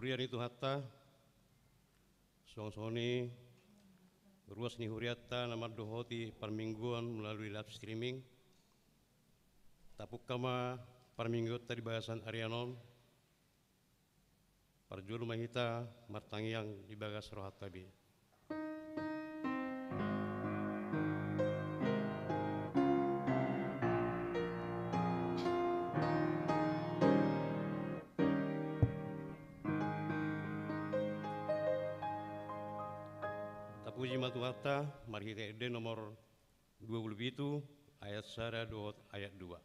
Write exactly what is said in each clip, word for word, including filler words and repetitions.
Huria ni Tuhanta, suang songon i ruas ni hurianta na mandohoti parmingguon melalui live streaming. Tapungka ma parmingguonta di bagasan arian on. Parjolo ma hita martangiang di bagas rohanta be. Tapuji ma Tuhanta, marhite ende nomor dua pulu pitu, ayat sada dohot ayat dua.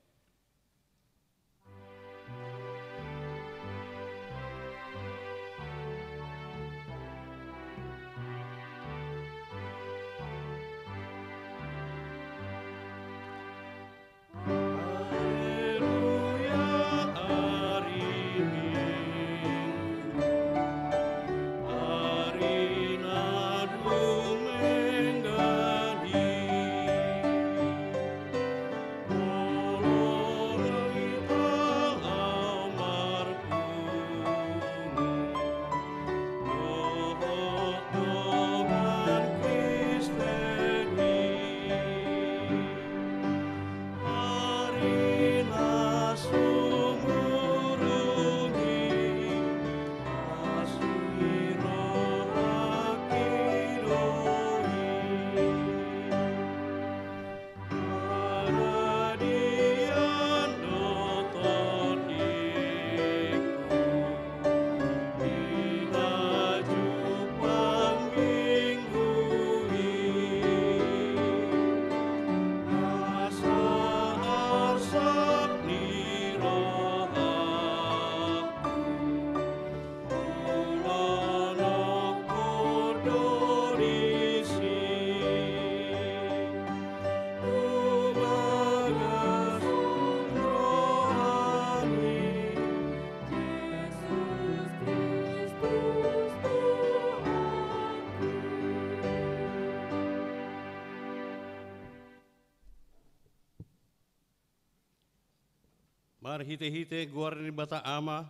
Marhitehite goar ni Debata Ama,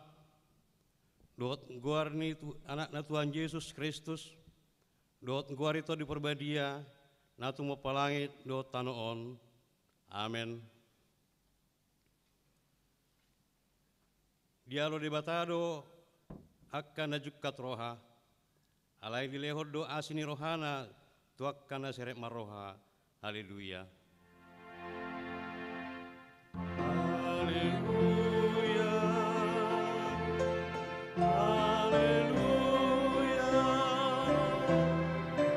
dohot goar ni Tu-, Anakna Tuhan Jesus Kristus, dohot goar ni Tondi Parbadia, na tumompa langit dohot tano on. Amen. Dialo Debata do angka na jungkat roha, alai dilehon do asi ni rohana tu angka na serep marroha. Haleluya. Haleluya. Haleluya.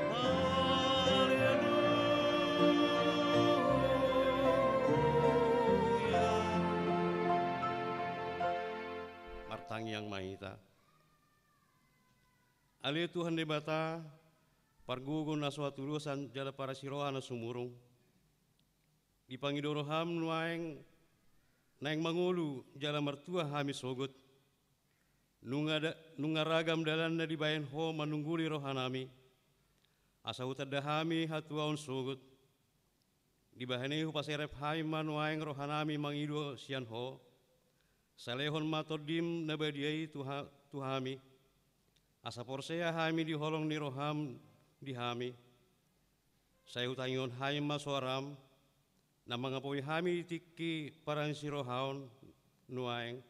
Haleluya. Martangiang ma hita. Ale Tuhan Debata, pargogo na so hatudosan jala parasiroha na sumurung. Dipangido roham nuaeng naeng mangolu jala martua hami sogot. Nunga da-, nunga ragam dalan na dibahen ho manungguli rohanami. Asa hutanda hami hatuaon sogot. Dibahen i hupaserep hami ma nuaeng rohanami mangido sian ho. Salehon ma Tondim na badia i tu ha-, tu hami. Asa porsea hami di holong ni roham di hami. Sai hutangihon hami ma soaram, na mangapoi hami di tingki parasirohaon nuaeng.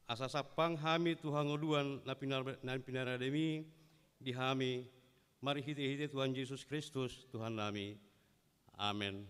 Asa sampang hami tu hangoluan na pinar-, na pinarademi di hami, marhitehite Tuhan Jesus Kristus, Tuhannami. Amen.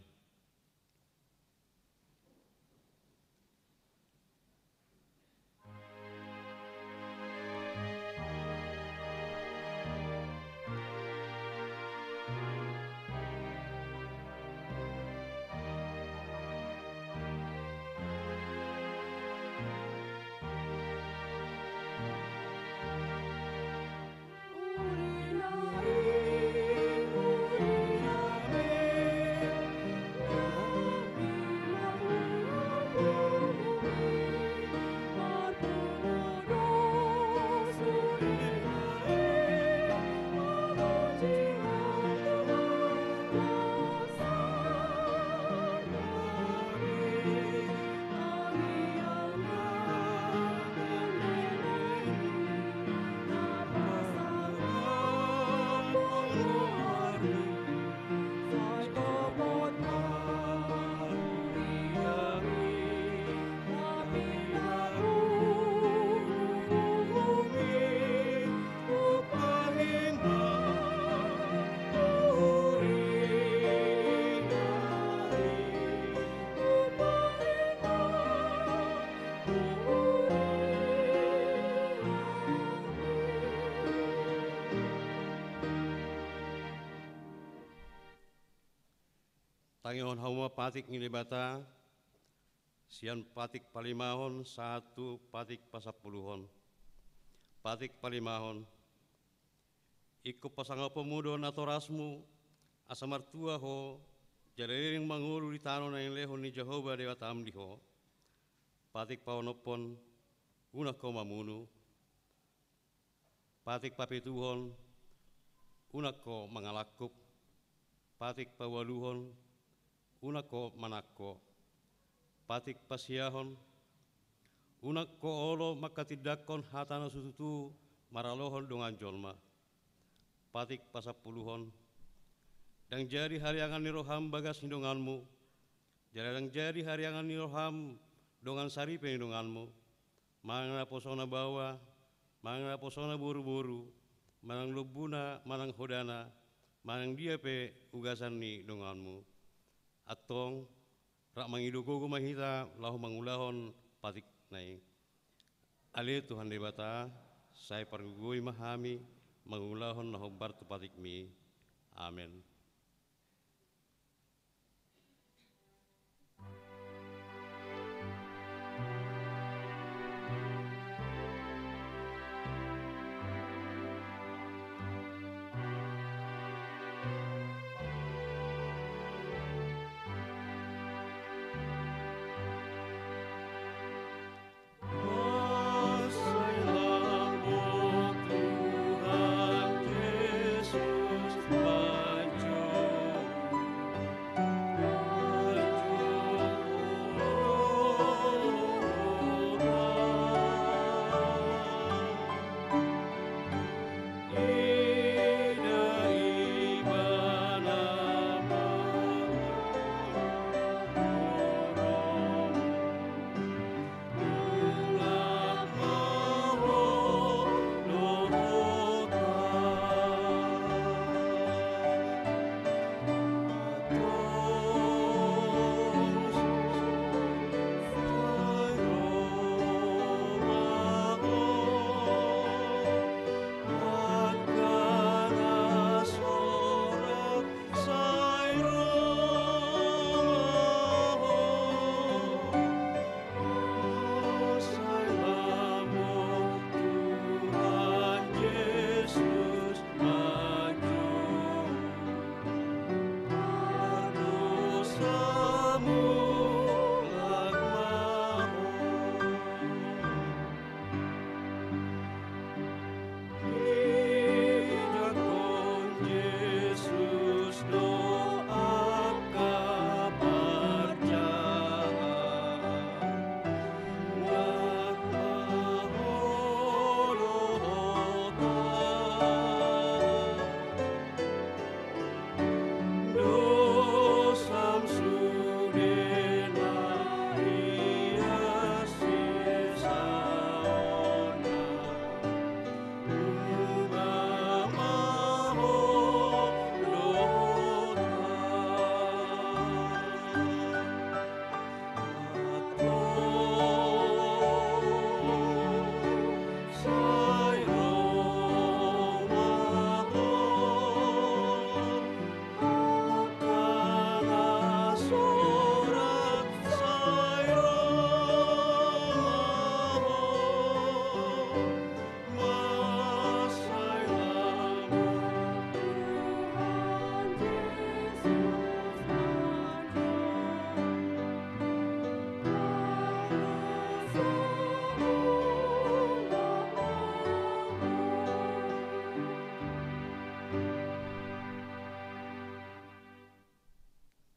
Tangihon hamu ma patik ni Debata, sian patik palimahon sahat tu patik pasampuluhon. Patik palimahon. Ingkon pasangaponmu do natorasmu, asa martua ho, jala leleng mangolu di tano na nilehon ni Jahowa Debatam di ho. Patik paonomhon, unang ho mamunu. Patik papituhon, unang ho mangalangkup. Patik paualuhon, unang ho manangko. Patik pasiahon, unang ho olo manghatindanghon hata na so tutu maralohon dongan jolma. Patik pasampuluhon, ndang jadi hariangan ni roham bagas ni donganmu, jala ndang jadi hariangan ni roham dongan saripe ni donganmu, manang naposona baoa, manang naposona boruboru, manang lombuna, manang hodana, manang dia pe ugasan ni donganmu. Antong, rap mangido gogo ma hita laho mangulahon patik na i. Ale Tuhan Debata, sai pargogoi ma hami mangulahon na hombar tu patikmi. Amen.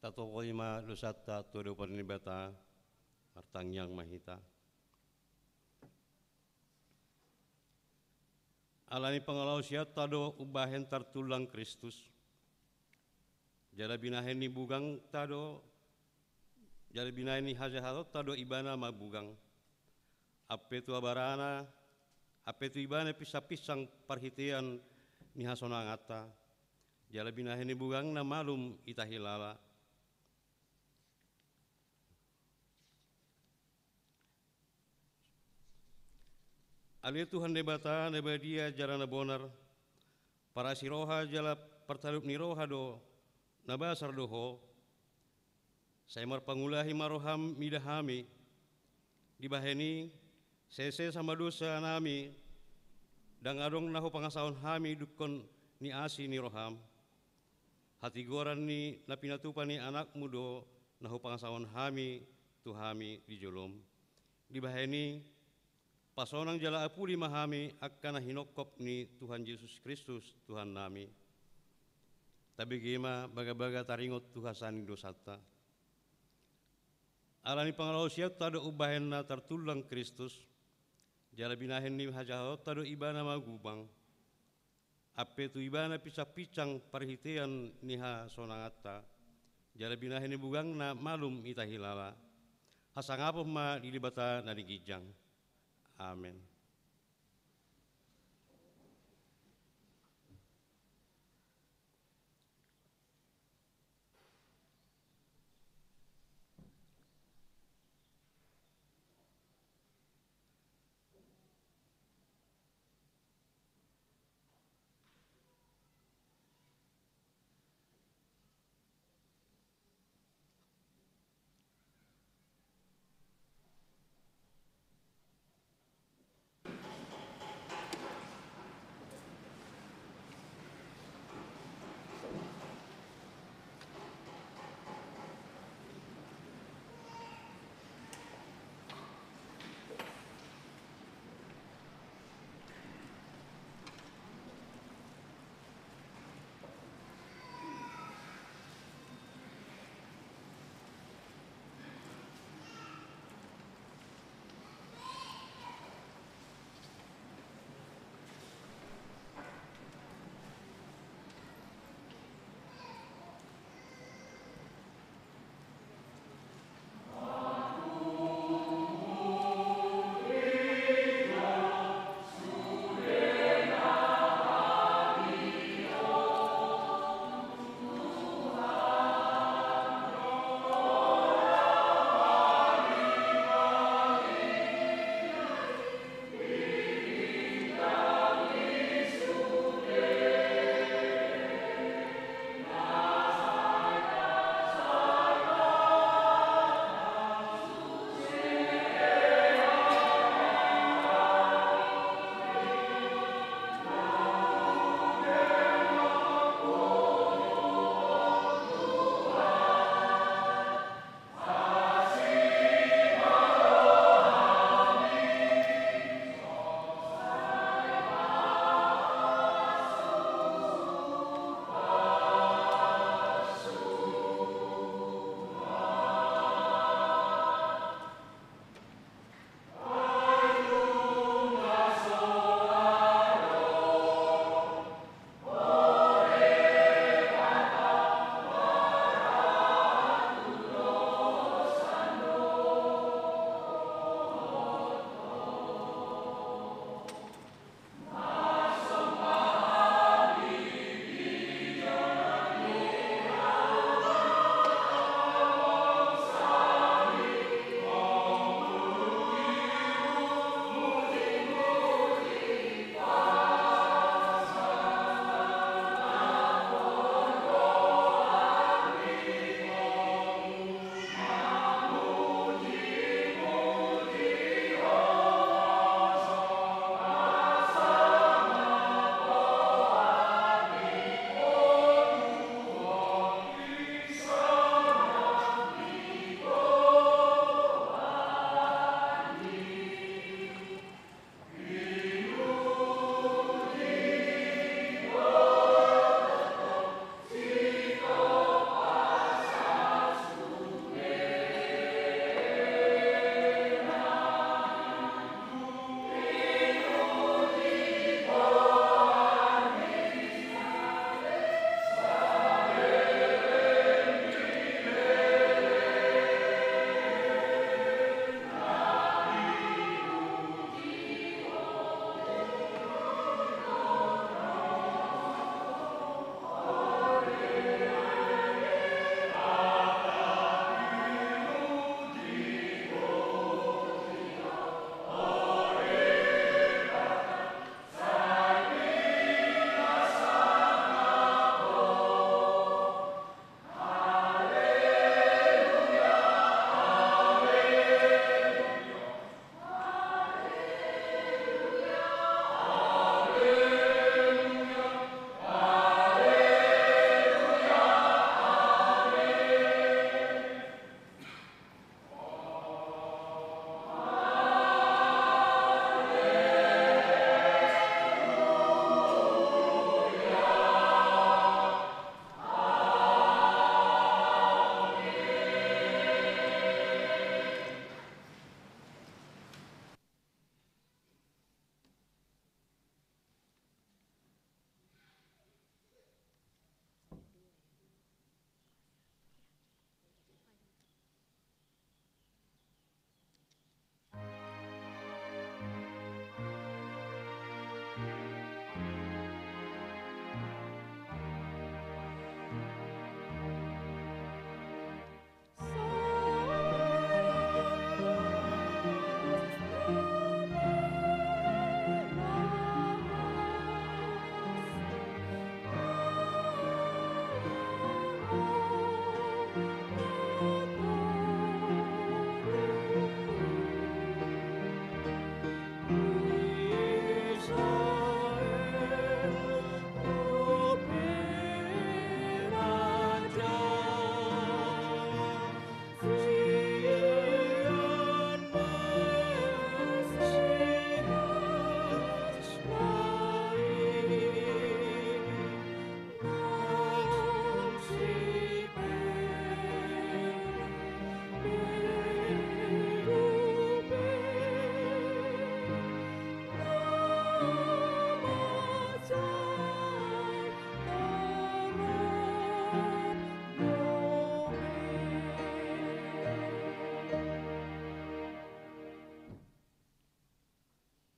Tatopoti ma dosanta tu adopan ni Debata, martangiang ma hita. Ala ni pangalaosionta do umbahen tartulang Kristus. Jala binahen ni bugangta do, jala binahen ni hajahatonta do Ibana mambugang. Ampe tu abarana, ampe tu Ibana pinsangpinsang parhitean ni hasonanganta. Jala binahen ni bugangna malum hita hilala. Ale Tuhan Debata na badia jala na bonar, parasi roha jala partalup ni roha do, na basar do Ho. Sai marpangulahi ma roham mida hami. Dibahen i, sai sesa ma dosa nami, ndang adong na hupangasahon hami dungkon ni asi ni roham. Hatigoran ni na pinatupa ni Anakmu do na hupangasahon hami tu hami di jolom. Dibahen i, pasonang jala apuli ma hami angka na hinongkop ni Tuhan Jesus Kristus Tuhan nami. Tabege ma bagabaga taringot tu hasahatan ni dosanta. Ala ni pangalaosionta do umbahen na tartullang Kristus, jala binahen ni hajahaonta do Ibana magubang. Ampe tu Ibana pinsangpinsang parhitean ni hasonanganta, jala binahen ni bugangna malum hita hilala. Hasangapon ma di Debata na di ginjang. Amen.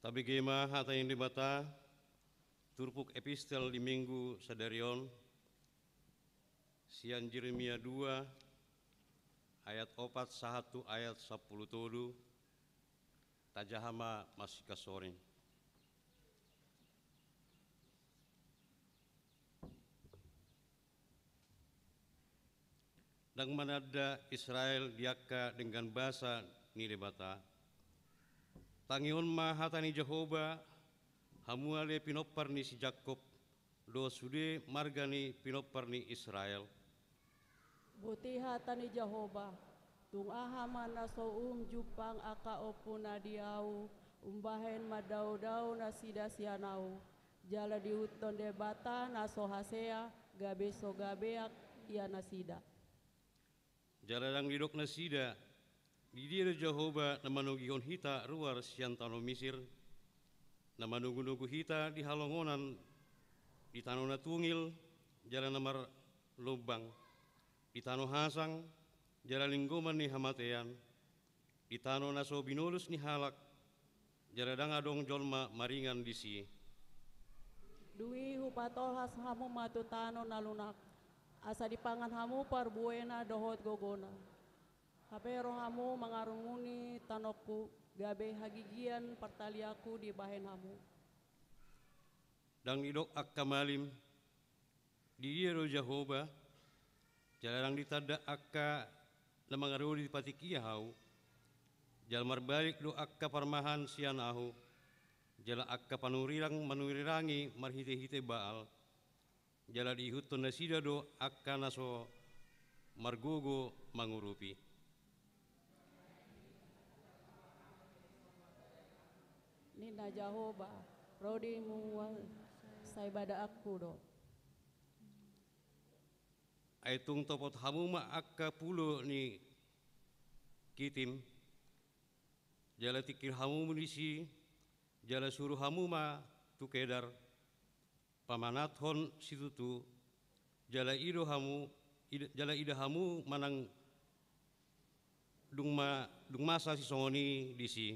Tabege ma hata ni Debata, turpuk epistel di Minggu sadari on, sian Jeremia dua, ayat opat sahat tu ayat sampulu tolu, tajaha ma masingkasoring. Ndang mananda Israel di angka denggan basa ni Debata. Tangihon ma hata ni Jahowa, hamu ale pinompar ni si Jakkob, dohot sude marga ni pinompar ni Israel. Boti hata ni Jahowa, tung aha ma na so umjumpang angka ompu na di ahu, umbahen mandaodao nasida sian ahu, jala diihuthon Debata na so hasea, gabe so gabeak ia nasida. Jala ndang didok nasida, di dia do Jahowa na manogihon hita ruar sian tano Misir, na manogunogu hita di halongonan, di tano na tungil, jala na marlombang, di tano hasang, jala linggoman ni hamatean, di tano na so binolus ni halak, jala ndang adong jolma maringan disi. Dung i hupatolhas hamu ma tu tano na lunak, asa dipangan hamu parbuena dohot gogona. Hape ro hamu mangarumuni tanongku, gabe hagigian partalianku dibahen hamu. Ndang didok angka malim, di dia do Jahowa, jala ndang ditanda angka na mangarodi patik ia ahu, jala marbalik do angka parmahan sian ahu, jala angka panurirang manurirangi marhitehite Baal, jala diihuthon nasida do angka na so margogo mangurupi. Ninna Jahowa, ro di muna saibadaanku do. Ai tung topot hamu ma angka pulo ni Kitim, jala tingkir hamu disi, jala suru hamu ma tu Kedar, pamanathon situtu, jala ido hamu, id-, jala ida hamu manang dung ma-, dung masa sisongon i disi.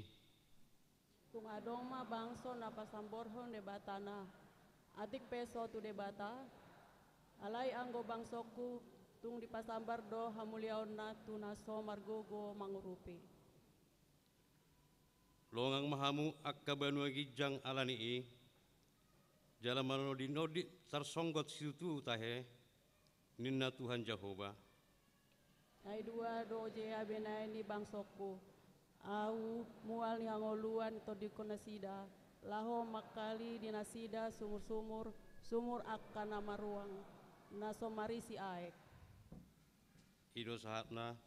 Tung adong ma bangso na pasambarhon Debatana, atik pe so tu Debata, alai anggo bangsongku, tung dipasambar do hamuliaonna tu na so margogo mangurupi. Longang ma hamu angka banua ginjang ala ni i, jala manonditnondit tarsonggot situtu tahe, ninna Tuhan Jahowa. Ai dua do jea binahen ni bangsongku, ahu mual ni hangoluan tondingkon nasida, laho mangkali di nasida sumur-sumur, sumur angka na maruang, na so marisi aek. I do sahatna,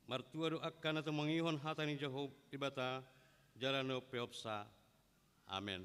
martua do angka na tumangihon hata ni Jahowa Debata, jala na umpeopsa. Amen.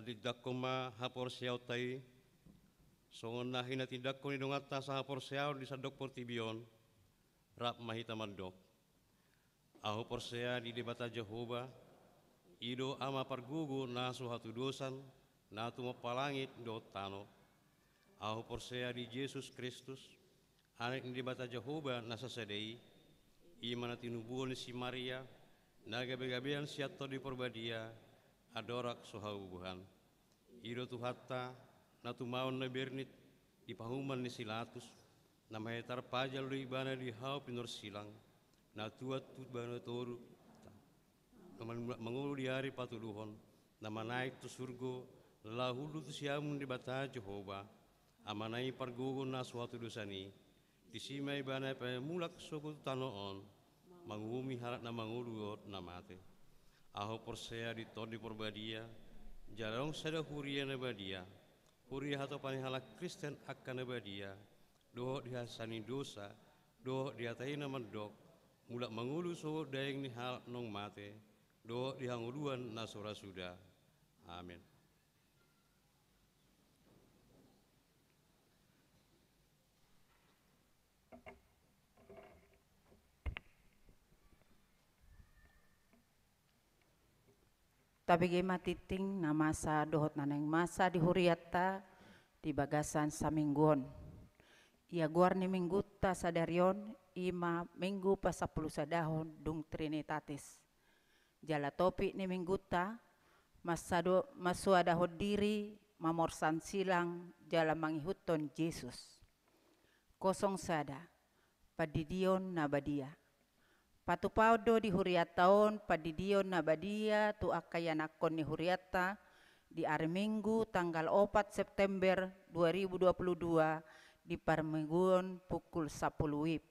Tindangkon ma haporseaonta i, songon na hinatindangkon ni donganta sahaporseaon di sandok portibi on. Rap ma hita mandok: Ahu porsea di Debata Jahowa, i do Ama pargogo na so hatudosan, na tumompa langit dohot tano. Ahu porsea di Jesus Kristus, Anak ni Debata Jahowa na sasada i, i ma na tinubuhon ni si Maria, na gabegabean sian Tondi Porbadia, andorang so habubuhan. I do Tuhanta, na tumaon na bernit di pahuman ni si Latus, na mase tarpajal do Ibana di hau pinorsilang, na tuat tu banua toru, na mulak mangolu di ari patoluhon, na manaek tu surgo, laho hundul tu siamun ni Debata Jahowa, Amana i pargogo na so hatudosan i. Disi ma Ibana pamulak sogot tu tano on, manguhumi halak na mangolu dohot na mate. Ahu porsea di Tondi Porbadia, jala adong sada huria na badia, huria hatopan ni halak Kristen angka na badia, dohot di hasesaan ni dosa, dohot di hata i na mandok, mulak mangolu sogot daging ni halak naung mate, dohot di hangoluan na so ra suda. Amen. Tabege ma tingting na masa dohot na naeng masa di hurianta di bagasan saminggu on. Ia goar ni minggunta sadari on, i ma minggu pasampulusadahon dung Trinitatis. Jala topik ni minggunta, mansado-, mansoadahon diri, mamorsan silang, jala mangihuthon Jesus. Kosong sada, pandidion na badia. Patupaon do di hurianta on pandidion na badia tu angka ianakhon ni hurianta di ari Minggu tanggal opat September dua ribu dua puluh dua di parmingguon pukul sampulu wib.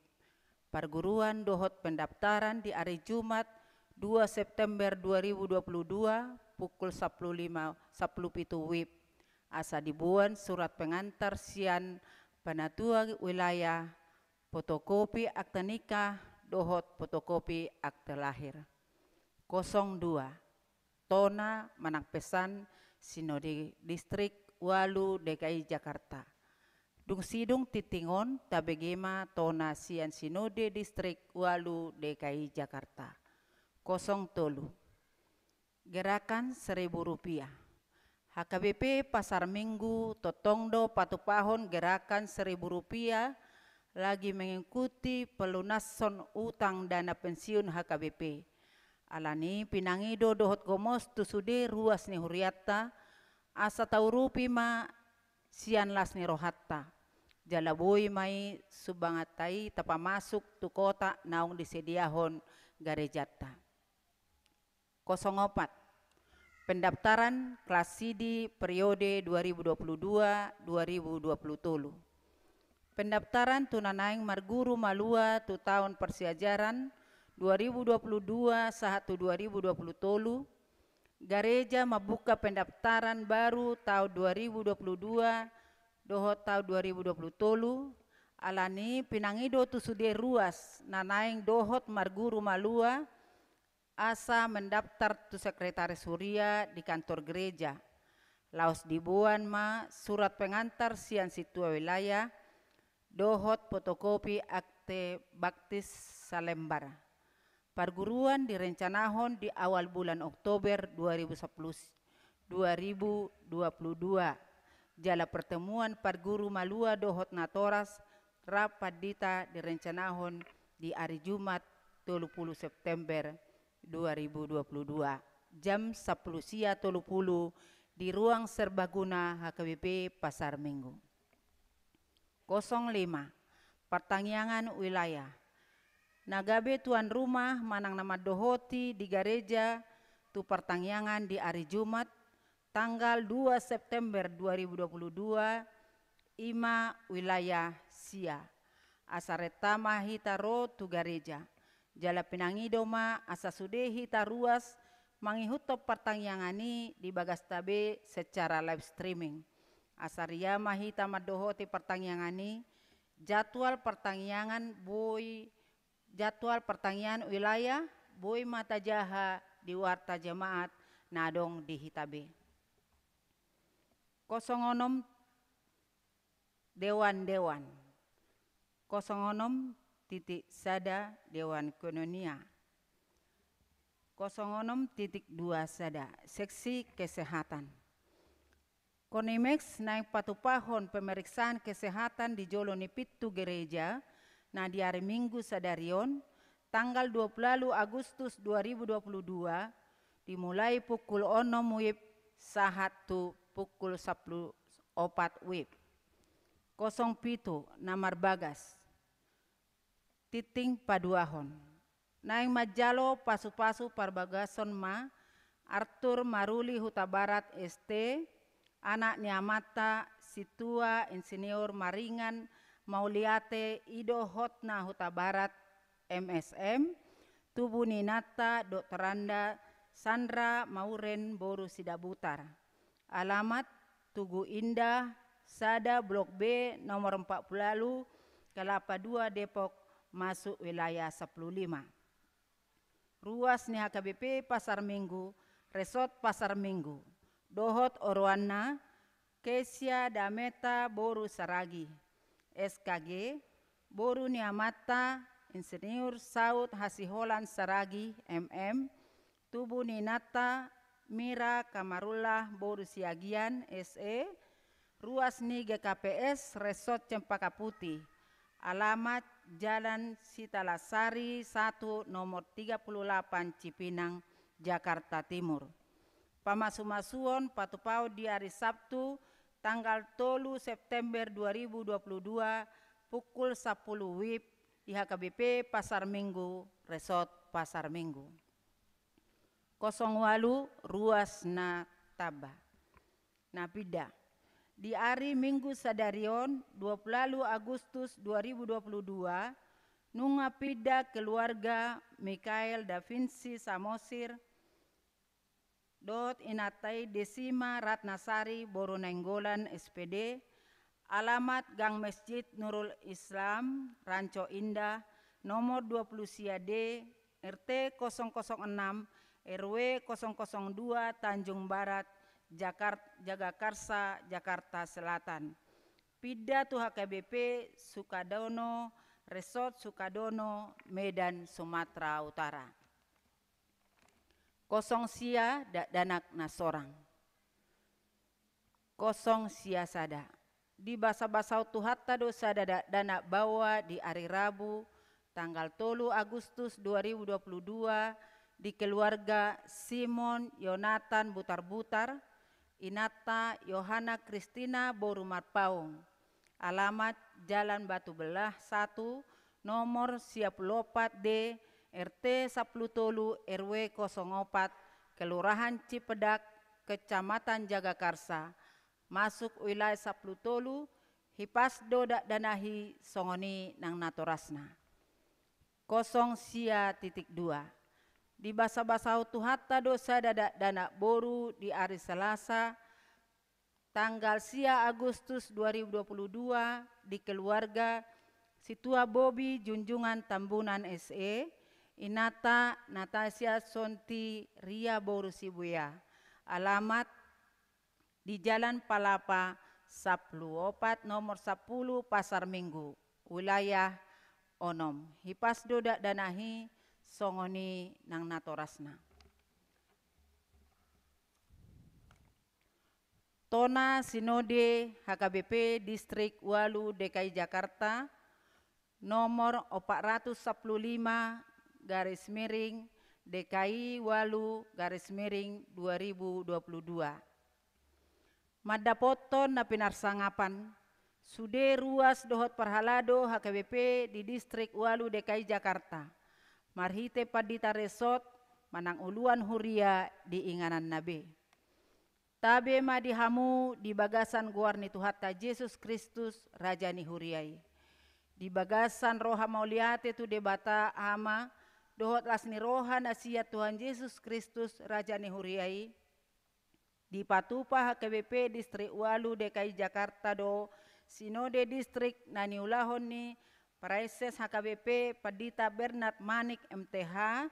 Parguruan dohot pendaftaran di ari Jumat dua September dua ribu dua puluh dua pukul sampulu lima, sampulu pitu wib. Asa diboan surat pengantar sian panatua wilayah, fotokopi akte nikah dohot fotokopi akte lahir. Kosong dua, tona manang pesan Sinode Distrik ualu D K I Jakarta. Dung sidung tingting on tabege ma tona sian Sinode Distrik ualu D K I Jakarta. Kosong tolu, gerakan seribu rupiah. H K B P Pasar Minggu tongtong do patupahon gerakan seribu rupiah lagi mengikuti pelunasan utang dana pensiun H K B P. Alani pinangido dohot gomos tu sude ruas ni hurianta, asa taurupi ma sian las ni rohanta. Jala boi ma i sumbanganta i tapamasuk tu kotak naung disediahon garejanta. Kosong opat, pendaftaran kelas sidi periode dua ribu dua puluh dua dua ribu dua puluh tolu. Pendaftaran tu na naeng marguru malua tu taon parsiajaran dua ribu dua puluh dua sahat tu dua ribu dua puluh tolu. Gareja mambuka pendaftaran baru taon dua ribu dua puluh dua dohot taon dua ribu dua puluh tolu. Alani pinangido tu sude ruas na naeng dohot marguru malua, asa mendaftar tu sekretaris huria di kantor gereja. Laos diboan ma surat pengantar sian sintua wilayah dohot fotokopi akte baptis salembar. Parguruan direncanahon di awal bulan Oktober dua ribu sapuluh, dua ribu dua puluh dua. Jala pertemuan parguru malua dohot natoras rap pandita direncanahon di ari Jumat tolu puluh September dua ribu dua puluh dua, jam sampulu sia tolu puluh di ruang serbaguna H K B P Pasar Minggu. Kosong lima, partangiangan wilayah. Na gabe tuan rumah manang na mandohoti di gareja tu partangiangan di ari Jumat, tanggal dua September dua ribu dua puluh dua, i ma wilayah sia. Asa renta ma hita ro tu gareja. Jala pinangido ma asa sude hita ruas mangihuthon partangiangan i di bagasta be secara live streaming. Asa ria ma hita mandohoti partangiangan i, jadwal partangiangan boi, jadwal partangiangan wilayah boi ma tajaha di warta jemaat na adong di hita be. Kosong onom, Dewan-dewan. Kosong onom titik sada, Dewan Koinonia. Kosong onom titik dua sada, seksi kesehatan. Konimex naeng patupahon pemeriksaan kesehatan di jolo ni pitu gereja, na di ari Minggu sadari on, tanggal dua puluh Agustus dua ribu dua puluh dua, dimulai pukul onom wib sahat tu pukul sampulu opat wib. Kosong pitu, na marbagas. Tingting paduahon. Naeng manjalo pasu-pasu parbagason ma Arthur Maruli Hutabarat S T, anak ni amanta Situa Insinyur Maringan Mauliate Ido Hotna Hutabarat, M S M, tubu ni inanta Doktoranda Sandra Mauren boru Sidabutar. Alamat: Tugu Indah, sada, Blok B, nomor empat puluh, Kelapa dua, Depok, masuk wilayah sampulu lima. Ruas ni H K B P Pasar Minggu, Resort Pasar Minggu, dohot oroanna, Kesia Dameta boru Saragi, S K G, boru ni amanta Insinyur Saud Hasiholan Saragi, M M, tubu ni inanta Mira Kamarullah boru Siagian, S E, ruas ni G K P S Resort Cempaka Putih, alamat Jalan Sitalasari satu, nomor tiga puluh delapan, Cipinang, Jakarta Timur. Pamasu-masuon patupahon di ari Sabtu, tanggal tolu September dua ribu dua puluh dua, pukul sampulu wib, di H K B P Pasar Minggu, Resort Pasar Minggu. Kosong ualu, ruas na tamba. Na pinda. Di ari Minggu sadari on, dua puluh Agustus dua ribu dua puluh dua, nunga pinda keluarga Mikael Da Vinci Samosir dohot inanta i Desima Ratnasari boru Nainggolan, S P D, alamat Gang Mesjid Nurul Islam, Ranco Indah, nomor dua puluh sia D, R T kosong kosong enam, R W kosong kosong dua, Tanjung Barat, Jakart-, Jagakarsa, Jakarta Selatan. Pinda tu H K B P Sukadono, Resort Sukadono, Medan, Sumatera Utara. Kosong sia, dakdanak na sorang. Kosong sia sada. Dibasabasahon Tuhanta do sada dakdanak baoa di ari Rabu, tanggal tolu Agustus dua ribu dua puluh dua, di keluarga Simon Yonatan Butarbutar, inanta Yohana Kristina boru Marpaung. Alamat Jalan Batu Belah satu, nomor sia pulu opat D, R T sampulu tolu, R W kosong opat, Kelurahan Cipedak, Kecamatan Jagakarsa, masuk wilayah sampulu tolu, hipas do dakdanak i songon i nang natorasna. Kosong sia titik dua. Dibasabasahon Tuhanta do sada dakdanak boru di ari Salasa, tanggal sia Agustus dua ribu dua puluh dua, di keluarga Situa Bobi Junjungan Tambunan, S E, inanta Natasia Sonti Ria boru Sibuea. Alamat di Jalan Palapa sampulu opat, nomor sampulu, Pasar Minggu, wilayah onom. Hipas do dakdanak i songon i nang natorasna. Tona Sinode H K B P Distrik ualu D K I Jakarta, nomor opat ratus sampulu lima, garis miring, D K I ualu, garis miring, dua ribu dua puluh dua. Mandapothon na pinarsangapan, sude ruas dohot parhalado H K B P di Distrik ualu D K I Jakarta, marhite pandita resort manang uluan huria di ingananna be. Tabe ma di hamu di bagasan goar ni Tuhanta Jesus Kristus, Raja ni huria i. Di bagasan roha mauliate tu Debata Ama, dohot las ni roha na sian Tuhan Jesus Kristus, Raja ni huria i, dipatupa H K B P Distrik ualu D K I Jakarta do Sinode Distrik na niulahon ni Praeses H K B P Pandita Bernard Manik, M T H,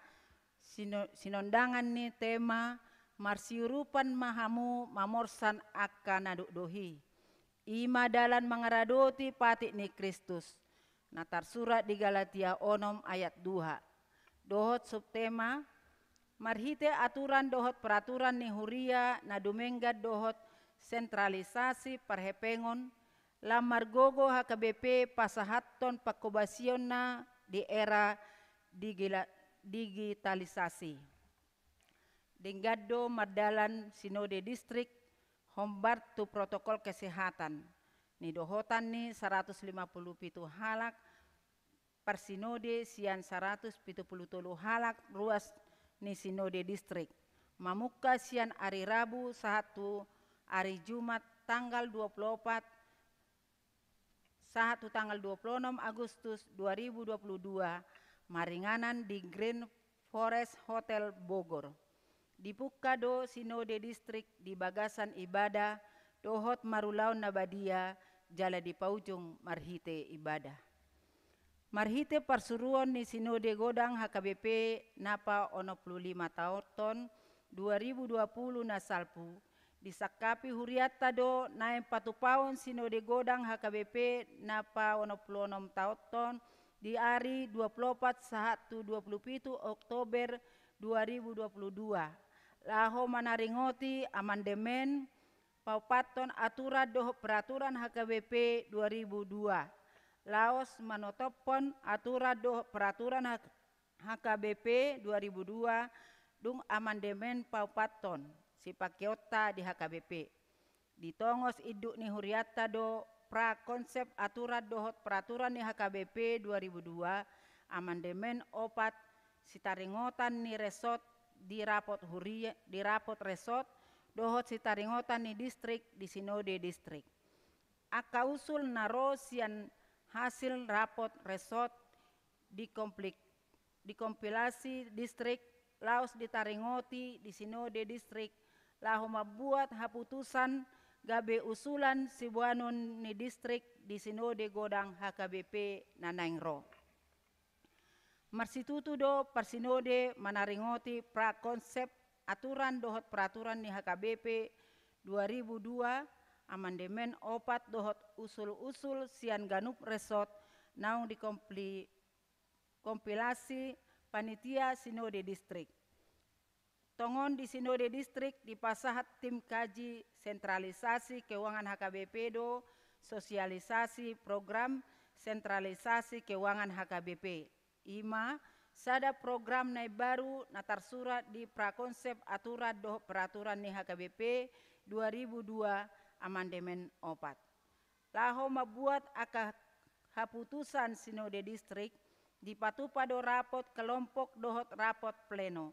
sino-, sinondangan ni tema Marsiurupan ma hamu mamorsan angka na dohdohi. I ma dalan mangaradoti patik ni Kristus, na tarsurat di Galatia onom ayat dua. Dohot subtema, marhite aturan dohot peraturan ni huria na dumenggan dohot sentralisasi parhepengon, lam margogo H K B P pasahathon pangkobasionna di era digila-, digitalisasi. Denggan do mardalan sinode distrik hombar tu protokol kesehatan, nidohotan ni saratus lima pulu pitu halak parsinode sian saratus pitu pulu tolu halak ruas ni sinode distrik, mamungka sian ari Rabu sahat tu ari Jumat tanggal dua pulu opat sahat tu tanggal dua pulu onom Agustus dua ribu dua pulu dua, maringanan di Green Forest Hotel Bogor. Dipungka do sinode distrik di bagasan ibadah dohot marulaon na badia, jala dipaujung marhite ibadah. Marhite parsuruon ni sinode godang H K B P na paonom pulu lima taonhon dua ribu dua pulu na salpu, disangkapi hurianta do naeng patupaon sinode godang H K B P na paonom pulu onom taonhon di ari dua pulu opat sahat tu dua pulu pitu Oktober dua ribu dua pulu dua, laho manaringoti amandemen paopathon aturan dohot peraturan H K B P dua ribu dua, laos manotophon aturan dohot peraturan H-, H K B P dua ribu dua, dung amandemen paopathon sipakeonta di H K B P. Ditongos induk ni hurianta do prakonsep aturan dohot peraturan ni H K B P dua ribu dua, amandemen opat, sitaringotan ni resort di rapot huria, di rapot resort, dohot sitaringotan ni distrik di sinode distrik. Angka usul na ro sian hasil rapot resort dikomplik-, dikompilasi distrik, laos ditaringoti di sinode distrik, laho mambuat haputusan gabe usulan siboanon ni distrik di sinode godang H K B P na naeng ro. Marsitutu do parsinode manaringoti prakonsep aturan dohot peraturan ni H K B P dua ribu dua, amandemen opat dohot usul-usul sian ganup resort naung dikompli-, kompilasi panitia sinode distrik. Tongon di sinode distrik dipasahat tim kaji sentralisasi keuangan H K B P do sosialisasi program sentralisasi keuangan H K B P. I ma sada program na imbaru na tarsurat di prakonsep aturan dohot peraturan ni H K B P dua ribu dua amandemen opat. Laho mambuat angka haputusan sinode distrik, dipatupa do rapot kelompok dohot rapot pleno.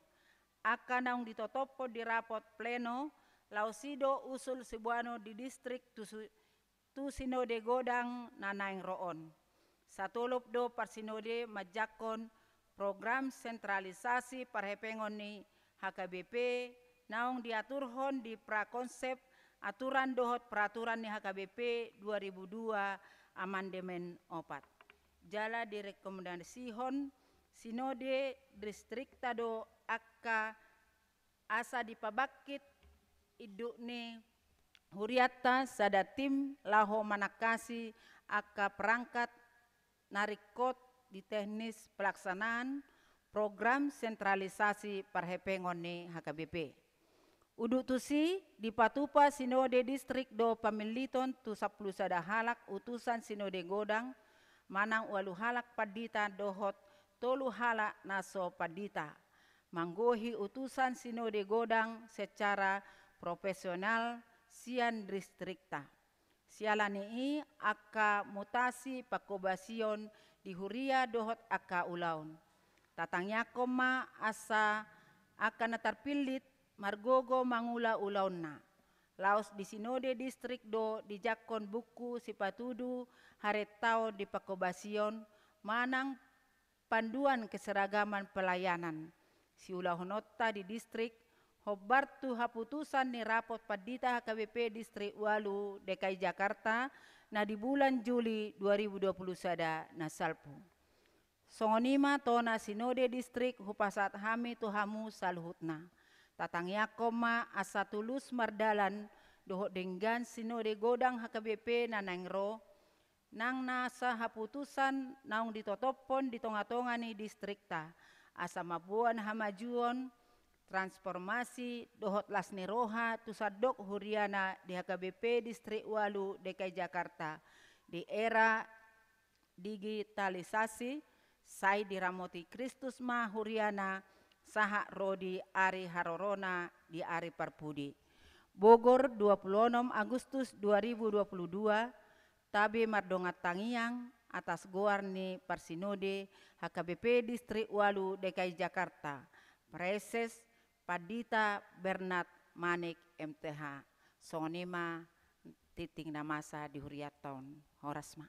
Angka naung ditotophon di rapot pleno, laos i do usul siboanon di distrik tu su-, tu sinode godang na naeng ro on. Satolop do parsinode manjangkon program sentralisasi parhepengon ni H K B P naung diaturhon di prakonsep aturan dohot peraturan ni H K B P dua ribu dua amandemen opat. Jala direkomendasihon sinode distrikta do angka asa dipabangkit induk ni hurianta sada tim laho manangkasi angka perangkat na ringkot di teknis pelaksanaan program sentralisasi parhepengon ni H K B P. Udut tusi, dipatupa sinode distrik do pamilliton tu sampulu sada halak utusan sinode godang, manang ualu halak pandita dohot tolu halak na so pandita, manggohi utusan sinode godang secara profesional sian distrikta. Siala ni i angka mutasi pangkobasion di huria dohot angka ulaon. Tatangiangkon ma asa angka na tarpillit margogo mangula ulaonna. Laos di sinode distrik do dijangkon buku sipatudu harentaon di pangkobasion manang panduan keseragaman pelayanan siulahononta di distrik, hombar tu haputusan ni rapot pandita H K B P distrik ualu D K I Jakarta na di bulan Juli dua ribu dua pulu sada na salpu. Songon i ma tona sinode distrik hupasahat hami tu hamu saluhutna. Tatangiangkon ma asa tulus mardalan dohot denggan sinode godang H K B P na naeng ro, nang nasa haputusan naung ditotophon di tonga-tonga ni distrikta, asa mamboan hamajuon, transformasi dohot las ni roha tu sandok huriana di H K B P Distrik Ualu D K I Jakarta di era digitalisasi, sai diramoti Kristus ma huriana sahat ro di ari harorona di ari parpudi. Bogor, dua puluh enam Agustus dua ribu dua puluh dua, tabe mardongan tangiang atas goar ni parsinode H K B P Distrik Ualu D K I Jakarta, Praeses Pandita Bernard Manik M T H. Songon i ma tintin na masa di hurianta on. Horas ma.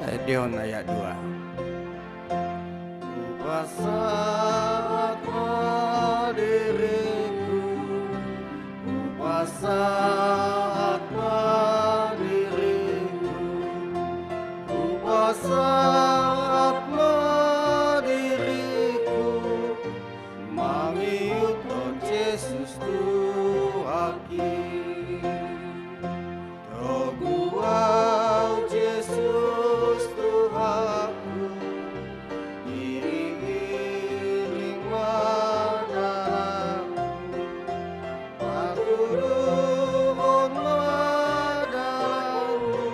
Edehon ayat dua. Hupasahat ma diringku, hupasahat ma diringku, hupasahat ma diringku, mangihuthon Jesus Tuhanki. Togu ahu Jesus Tuhanku, iring-iring ma dalanku, patuduhon ma dalanmu,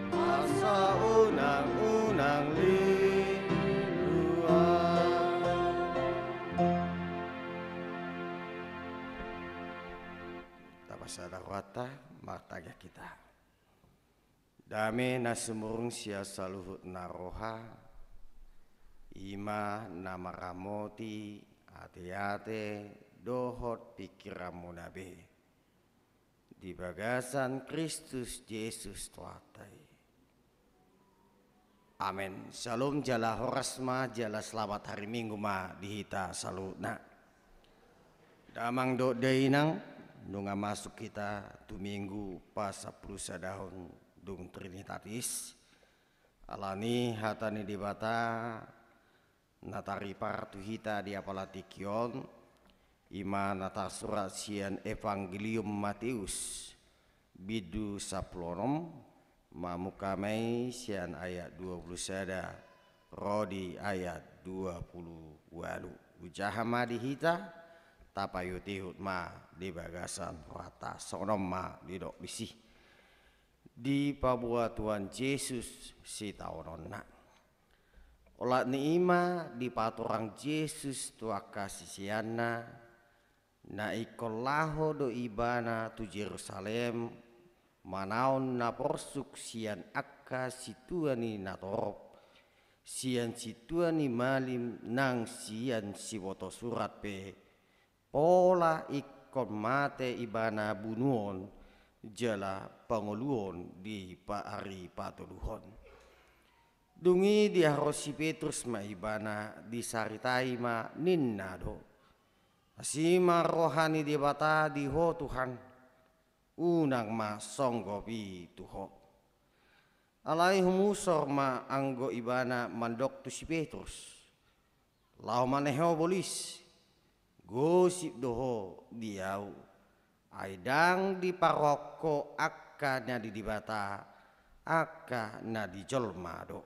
asa unang-unang lilu ahu. Tapasada rohanta, martangiang hita. Dame na sumurung sian saluhut na roha, i ma na maramoti ate-ate dohot pingkiranmuna be, di bagasan Kristus Jesus Tuhanta i. Amen. Syalom, jala horas ma, jala selamat hari Minggu ma di hita saluhutna. Damang dohot dainang, nunga masuk hita tu Minggu pasampulusadahon dung Trinitatis. Alani hata ni Debata na taripar tu hita di apala tingki on, i ma na tarsurat sian Evangelium Mateus, bindu sampulu onom, mamungka ma i sian ayat dua pulu sada ro di ayat dua pulu ualu. Hujaha ma di hita, tapaihut-ihut ma di bagasan rohanta, songon on ma didok disi. Dipaboa Tuhan Jesus sitaononna. Olat ni i ma dipatorang Jesus tu angka siseanna, na ingkon laho do Ibana tu Jerusalem, manaon na porsuk sian angka sintua ni natorop, sian sintua ni malim nang sian siboto surat pe, pola ingkon mate Ibana bunuon jala pangoluon di pa-, ari patoluhon. Dung i diharosi Petrus ma Ibana, disaritai ma, ninna do: Asi ma roha ni Debata di Ho Tuhan, unang ma songgop i tu Ho. Alai humusor ma anggo Ibana mandok tu si Petrus: Laho ma ne ho bolis, gosip do ho di Ahu, ai ndang diparrohahon ho angka na di Debata, angka na di jolma do.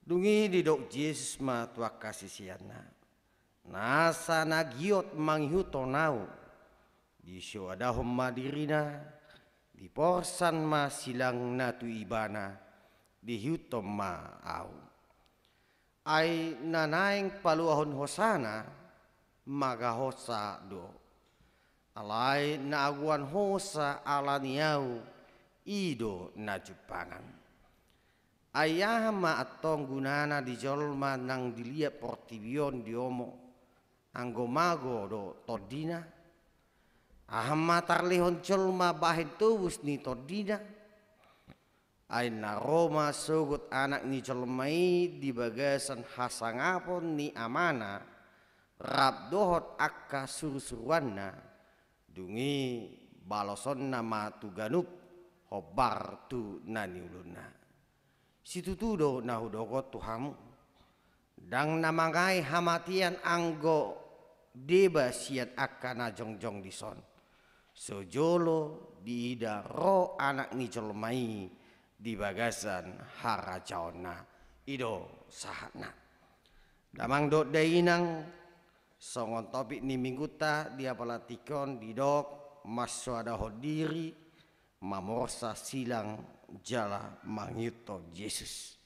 Dung i didok Jesus ma tu angka siseanna: Nasa na giot mangihuthon Ahu, disoadahon ma dirina, diporsan ma silangna tu ibana, diihuthon ma Ahu. Ai na naeng paluahon hosana, mangahonsa do. Alai na agoan hosa ala ni Ahu, i do na jumpangan. Ai aha ma antong gunana di jolma nang diliat portibi on diomo, anggo mago do tondina? Aha ma tarlehon jolma bahen tobus ni tondina? Ai na ro ma sogot Anak ni jolma i di bagasan hasangapon ni Amana, rap dohot angka surusuruanna, dung i balosonna ma tu ganup, hombar tu na niulunna. Situtu do na hudok on tu hamu: Ndang na mangae hamatean anggo deba sian angka na jongjong dison, so jolo diida ro Anak ni jolma i di bagasan harajaonna. I do sahatna. Damang dohot dainang, songon topik ni minggunta di apala tingki on didok: Mansoadahon diri, mamorsan silang jala mangihuthon Jesus.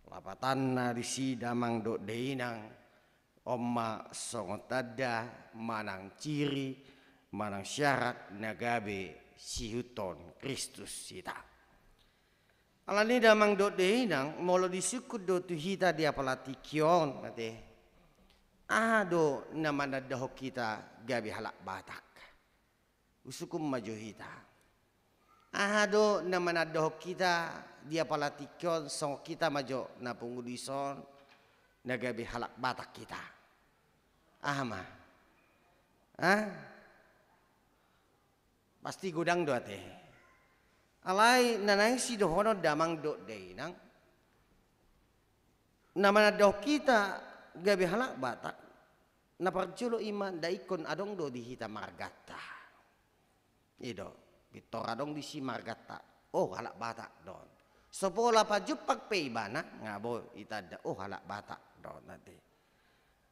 Lapatanna disi damang dohot dainang, on ma songon tanda manang ciri manang syarat na gabe siihuthon Kristus hita. Alani damang dohot dainang, molo disungkun do tu hita di apala tingki on, ate, aha do na manandahon hita gabe halak Batak? Husungkun ma jo hita. Aha do na manandaon hita di apala tingki on, songon hita ma jo na pungu dison, na gabe halak Batak hita? Aha ma? Ah? Pasti godang do ate. Alai na naeng sidohonon damang dohot dainang, na manandaon hita gabe halak Batak, na parjolo i ma nda ingkon adong do di hita marganta. I do, pintor adong disi marganta, oh halak Batak do on. So pola pajumpang pe ibana, nga boi itanda, oh halak Batak do on ate.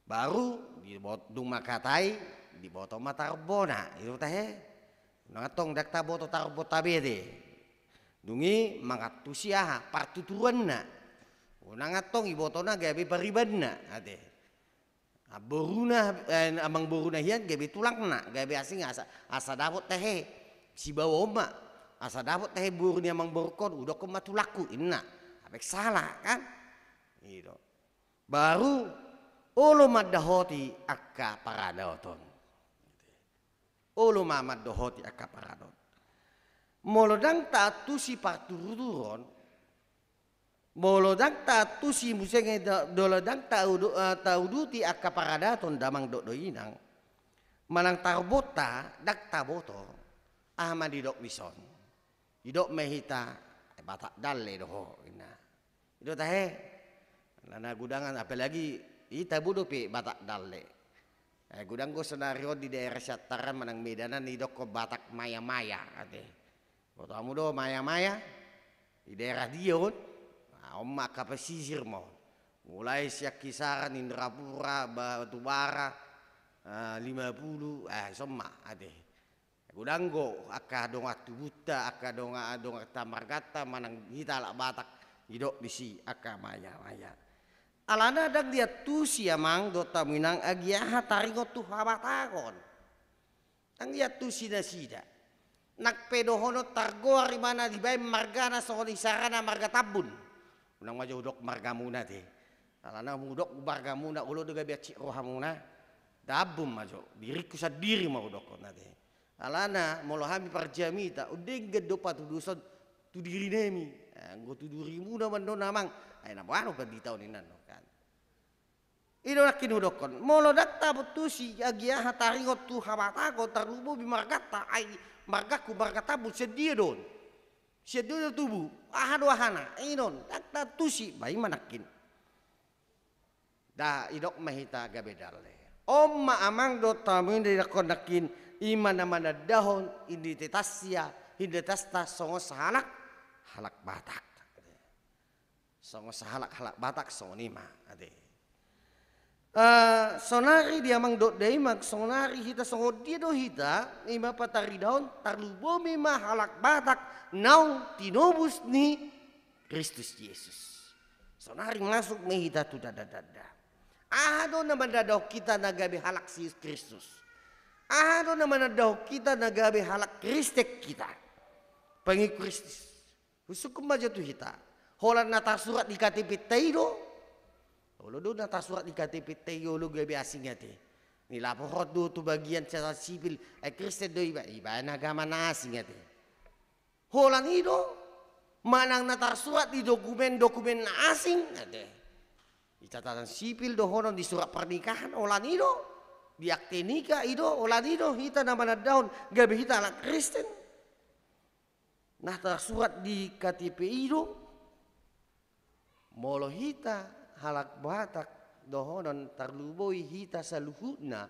Baru dibot-, dung mangkatai, diboto ma tarombona, i do tahe. Unang antong ndang taboto tarombonta be ate. Dung i mangantusi aha, partuturanna. Unang antong ibotona gabe paribanna ate. Amboruna, eh, amangboruna hian gabe tulangna, gabe asing asa, asa dapot tahe. Sibawa on ma, asa dapot tahe boru ni amangborungkon, hudokkon ma tulangku, inna. Ape sala kan? I do. Baru olo mandahoti angka paradaton. Olo ma mandahoti angka paradaton. Molo ndang taantusi partuturon, molo ndang taantusi muse nge do-, molo ndang taudu-, eh, tauduti angka paradaton damang dohot dainang, manang tarombonta ndang taboto, aha ma didok dison? Didok ma hita, eh, Batak dalle do ho, inna. I do tahe. Alana godang, apalagi hita boi dope Batak dalle. Eh, godang do sonari on di daerah siantaran manang Medanan didokkon Batak maya-maya ate. Boto hamu do maya-maya? Di daerah dia on? Nah, on ma angka pesisir ma on. Mulai sian kisaran Indrapura, Batubara, eh, Lima Puluh, eh, son ma ate. Godang do angka dongan tubunta, angka dongan, donganta marganta manang hita halak Batak, didok disi angka maya-maya. Alana ndang diantusi amang dohot hamu inang agia aha taringot tu habatagon. Ndang diantusi nasida. Nang pe dohonon targoar ibana, dibaen margana songon isarana marga Tambun. Unang ma jo hudok margamuna ate. Alana molo hudok margamuna, olo do gabe hansit rohamuna. Tambun ma jo, diringku sandiri ma hudokkon ate. Alana molo hami parjamita, denggan do patuduson tu dirinami. Anggo tu dirimuna mandok amang, ai na boha do pandita on, inna on kan. I do nangkin hudokkon, molo ndang taantusi agia aha taringot tu habatagon, tarlumobi marganta, ai margangku marga Tambun, sian dia do on? Sian dia do tubu, aha do ahana? I do on, ndang taantusi, ba i ma nangkin. Nda, didok ma hita gabe dalle. On ma amang dohot hamu inang, didok nangkin, i ma na manandaon identitasna, identitasta songon sahalak, halak Batak. Songon sahalak, halak Batak, songon i ma ate. Eh, saonari di amang dohot dainang, saonari hita songon dia do hita, i ma pataridaon, tarlumobi ma halak Batak naung tinobus ni Kristus Jesus. Saonari masuk ma hita tu tanda-tanda. Aha do na manandaon hita na gabe halak si Kristus? Aha do na manandaon hita na gabe halak Kristen hita? Pengikut Kristus. Husungkun ma jo tu hita. Holan na tarsurat di K T P-ta i do. Olo do na tarsurat di K T P-ta i, olo gabe asing ate. Nilaporhon do tu bagian catatan sipil, ai Kristen do iba, ibaen agama na asing ate. Holan i do, manang na tarsurat di dokumen-dokumen na asing ate. Di catatan sipil dohonon, di surat pernikahan, holan i do. Di akte nikah i do, holan i do hita na manandaon gabe hita halak Kristen. Na tarsurat di K T P i do. Molo hita halak Batak dohonon, tarlumobi hita saluhutna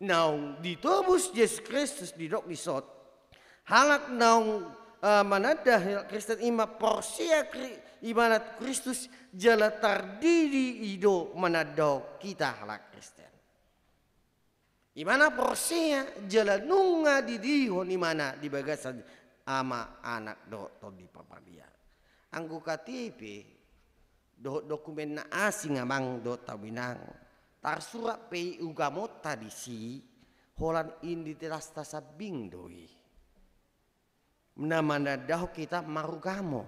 naung ditobus Jesus Kristus, didok dison, halak naung, eh, mananda halak Kristen i ma porsea Kri-, ibana tu Kristus, jala tardidi i do manandaon hita halak Kristen. Ibana porsea jala nunga didihon ibana di bagasan Ama, Anak dohot Tondi Parbadia. Anggo K T P dohot dokumen na asing amang dohot hamu inang, tarsurat pe i ugamonta disi, holan identitasta sambing do i. Na manandaon hita marugamo.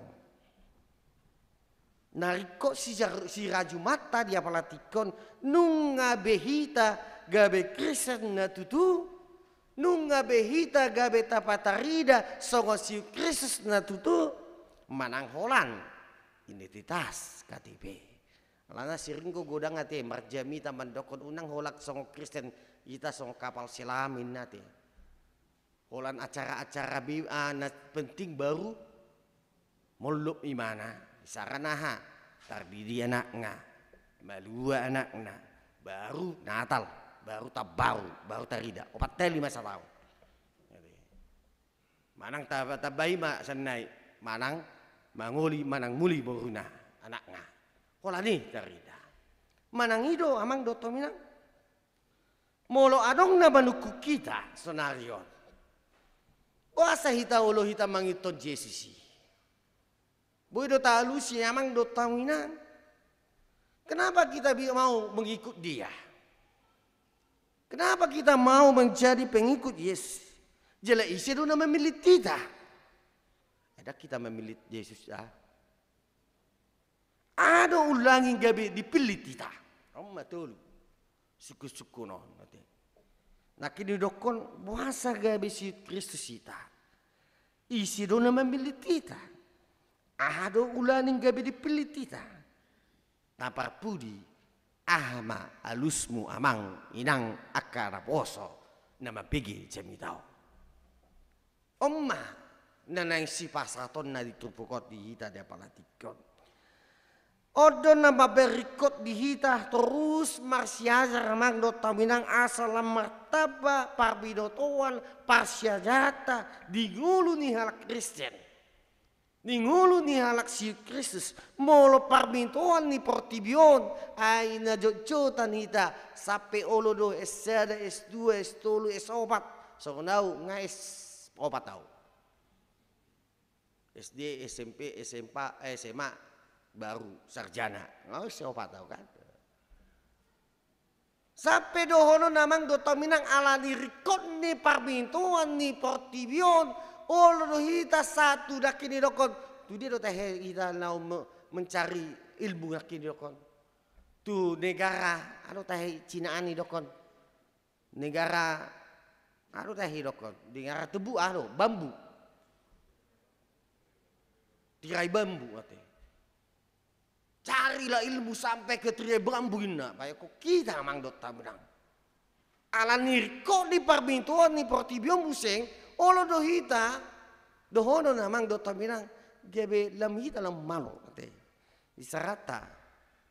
Na ringkot sijar-, sirajumanta di apala tingki on, nunga be hita gabe Kristen na tutu, Nunga be hita gabe tapatarida songon si Kristus na tutu manang holan identitas K T P. Alana sering do godang ate marjamita mandokkon unang holan songon Kristen, hita songon kapal selam inna ate. Holan acara-acara be, ah, na penting baru mollop imana, isarana aha, tardidi anakna, malua anakna, baru Natal, baru tambaru, baru tarida, opat hali ma sataon. Manang ta-, tambai ma sannari, manang mangoli, manang muli boruna, anakna. Holan i tarida. Manang i do amang dohot hamu inang. Molo adong na manungkun hita sonari on, boasa hita olo hita mangihuthon Jesus i? Boi do taalusi amang dohot hamu inang. Kenapa kita bi-, mau mengikut dia? Kenapa kita mau menjadi pengikut Yesus? Jala ise do na memillit hita? Ndang hita memillit Jesus ah. Aha do ulaning gabe dipillit hita? On ma tolu sungkun-sungkun on ate. Nangkin didokkon boasa gabe si Kristus hita? Ise do na memillit hita? Aha do ulaning gabe dipillit hita? Na parpudi, aha ma alusmu amang inang angka naposo na mambege jamita on? On ma na naeng sipasahatonna di turpuk on di hita di apala tingki on. On do na mambahen ringkot di hita torus marsiajar amang dohot hamu inang asa lam martamba parbinotoan parsiajaranta di ngolu ni halak Kristen. Di ngolu ni halak si Kristus, molo parbinotoan ni portibi on, ai na jotjotan hita, sampe olo do S sada, S dua, S tolu, S opat, songon au nga S opat au. S D, S M P, S M A, eh, S M A, baru sarjana. Nga S opat au kan. Sampe dohonon amang dohot hamu inang ala ni ringkot ni parbinotoan ni portibi on, olo do hita sahat tu nangkin didokkon. Tu dia do tahe hita na me-, mencari ilmu nangkin didokkon? Tu negara, aha do tahe Cina an didokkon? Negara, aha do tahe didokkon? Negara tebu, aha do, bambu. Tirai bambu ate. Carilah ilmu sampai ke tirai bambu inna, baen hita amang dohot hamu inang. Ala ni ringkot ni parbinotoan ni portibi on muse, olo do hita dohonon amang dohot hamu inang, gabe lam hita lam malo ate. Isarata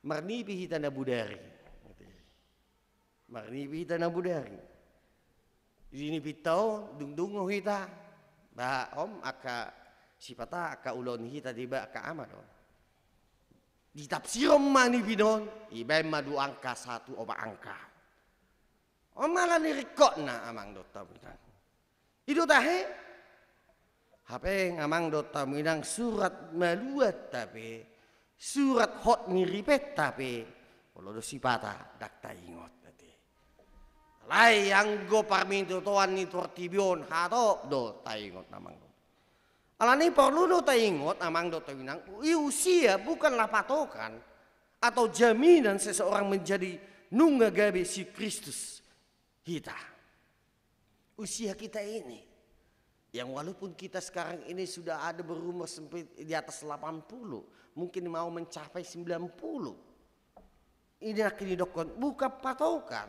marnipi hita na bodari. Marnipi hita na bodari. Di nipinta on, dung dung do hita. Ba, om, angka sipata, angka ulaon hita di ba, angka ama do. Ditafsirhon ma nipi on, ibaen ma dua angka, satu opat angka. On ma ala ni ringkotna amang dohot hamu inang. I do tahe? Hape amang dohot hamu inang surat maluatta pe, surat hot ni ripenta pe, olo do sipata ndang taingot ate. Alai anggo parbinotoan ni portibi on hatop do taingot amang dohot. Ala ni porlu do taingot amang dohot hamu inang, i usia bukanlah patokan atau jaminan seseorang menjadi nunga gabe si Kristus hita. Usia kita ini, yang walaupun kita sekarang ini sudah ada berumur sampai di atas delapan puluh, mungkin mau mencapai sembilan puluh. Ini nangkin didokkon, bukan patokan,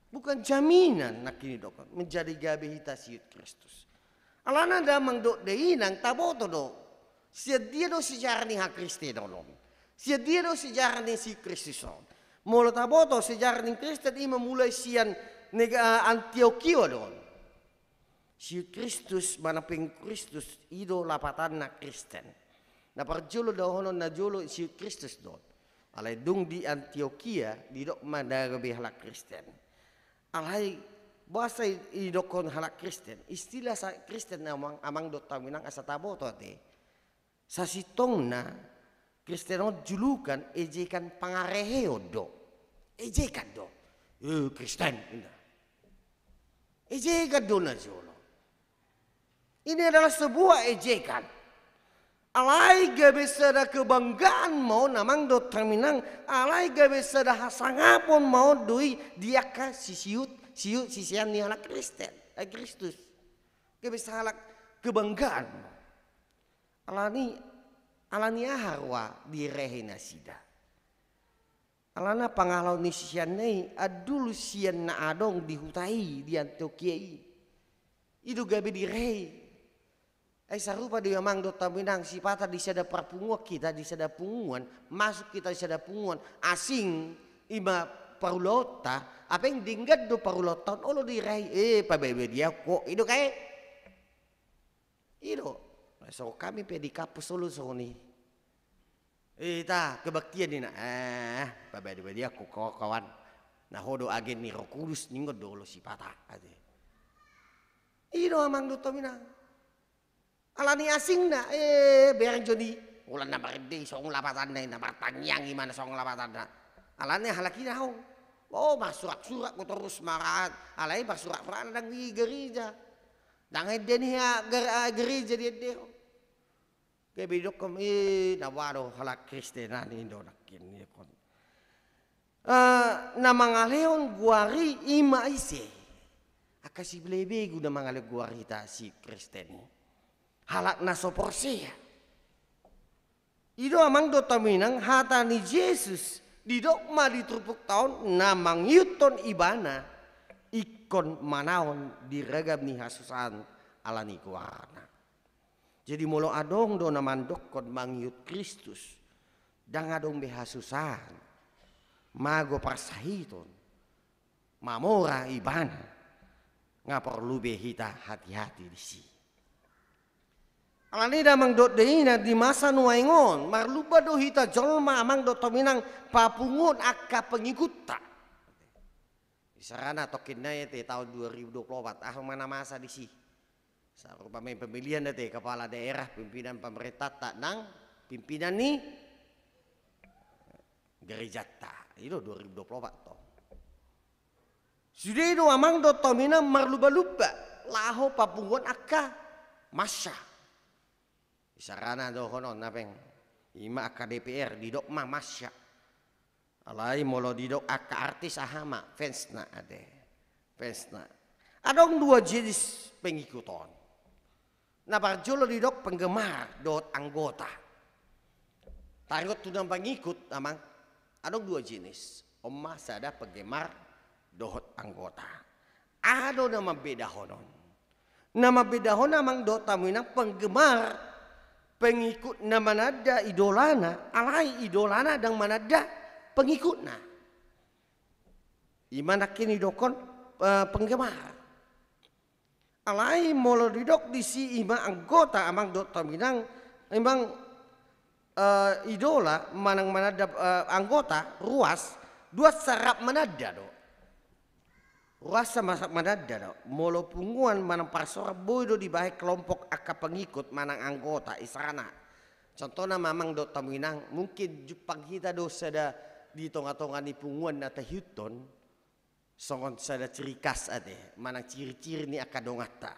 bukan jaminan nangkin didokkon menjadi gabe hita sian Kristus. Alana damang dohot dainang taboto do. Sian dia do sejarah ni hakristenon on? Sian dia do sejarah ni si Kristus on? Molo taboto sejarah ni Kristen i ma mulai sian nega-, Antiokia do on. Si Kristus manang pengikut Kristus i do lapatanna Kristen. Na parjolo dohonon na jolo si Kristus do on. Alai dung di Antiokia didok ma ndang gabe halak Kristen. Alai boasa i-, idokkon halak Kristen? Istilah sa-, Kristen amang, amang dohot hamu inang asa taboto ate. Sasintongna Kristen on julukan ejekan pangareheon do. Ejekan do. Eh, Kristen, inna. Ejekan do na jolo. Ini adalah sebuah ejekan. Alai gabe sada kebanggaan ma on amang dohot hamu inang, alai gabe sada hasangapon ma on do i di angka sisiut, siut sisean ni halak Kristen. Ai Kristus. Gabe sahalak kebanggaan. Alani, alani aha roa direhei nasida? Alana pangalaho ni siseanna i andul sian na adong di huta i, di Antiokia i. I do gabe direhei. Ai sarupa do i amang dohot hamu inang, sipata di sada parpunguan hita, di sada punguan, masuk hita di sada punguan asing, i ma parulaonta, hape denggan do parulaonta on, olo direhei, eh, pabadia-badia ho, i do kae. I do. Songon hami pe di kampus olo songon i. Eh, hita kebaktian ninna. Eh, pabadia-badia ho kawan. Na ho do agen ni Roh Kudus, ninna do olo sipata ate. I do amang dohot hamu inang. Alani asingna, eh, bereng jo i. Holan na marende i songon lapatanna i, na martangiang i ma na songon lapatanna. Alani halak i na ho. Oh, marsurak-surak do torus maraat. Alai marsurak-surak ndang di gereja. Ndang ende ni hea ger-, ah, gereja diendehon. Gabe didokkon, eh, na boha do halak Kristen an i do nangkin i kon. Eh, na mangalehon goar i i ma ise? Angka sibelebegu na mangalehon goar hita si Kristen i. Halak na so porsea. I do amang dohot hamu inang hata ni Jesus, didok ma di turpukta on na mangihuthon ibana ingkon manaon di ragam ni hasusaan alani goarna. Jadi molo adong do na mandokkon mangihut Kristus, ndang adong be hasusaan, mago parsahiton, mamora ibana, nga porlu be hita hati-hati disi. Alani damang dohot dainang, di masa nuaeng on marlumba do hita jolma amang dohot hamu inang papunguhon angka pengikutta. Isarana tongkin nai ate taon dua ribu dua puluh opat, aha ma na masa disi? Sarupa ma i pemilihan ate kepala daerah, pimpinan pamarentanta nang pimpinan ni gerejanta. I do dua ribu dua puluh opat tong. Sude do amang dohot hamu inang marlumba-lumba laho papunguhon angka massa. Isarana dohonon na peng, i ma angka D P R didok ma massa. Alai molo didok angka artis aha ma, fansna ate. Fansna. Adong dua jenis pengikut on. Na parjolo didok penggemar dohot anggota. Taringot tu na pengikut amang, adong dua jenis. On ma sada penggemar dohot anggota. Aha do na mambedahon on? Na mambedahon amang dohot hamu inang penggemar, pengikut na mananda idolana, alai idolana ndang mananda pengikutna. I ma nangkin didokkon, eh, penggemar. Alai molo didok disi i ma anggota amang dohot hamu inang, i ma, eh, idola manang mananda, eh, anggota ruas, duansa rap mananda do. Ruansa ma-, mananda do. Molo punguan manang parsaoran boi do dibahen kelompok angka pengikut manang anggota isarana. Contohna ma amang dohot hamu inang, mungkin jumpang hita do sada di tonga-tonga ni punguan na taihuthon songon sada ciri khas ate, manang ciri-ciri ni angka donganta.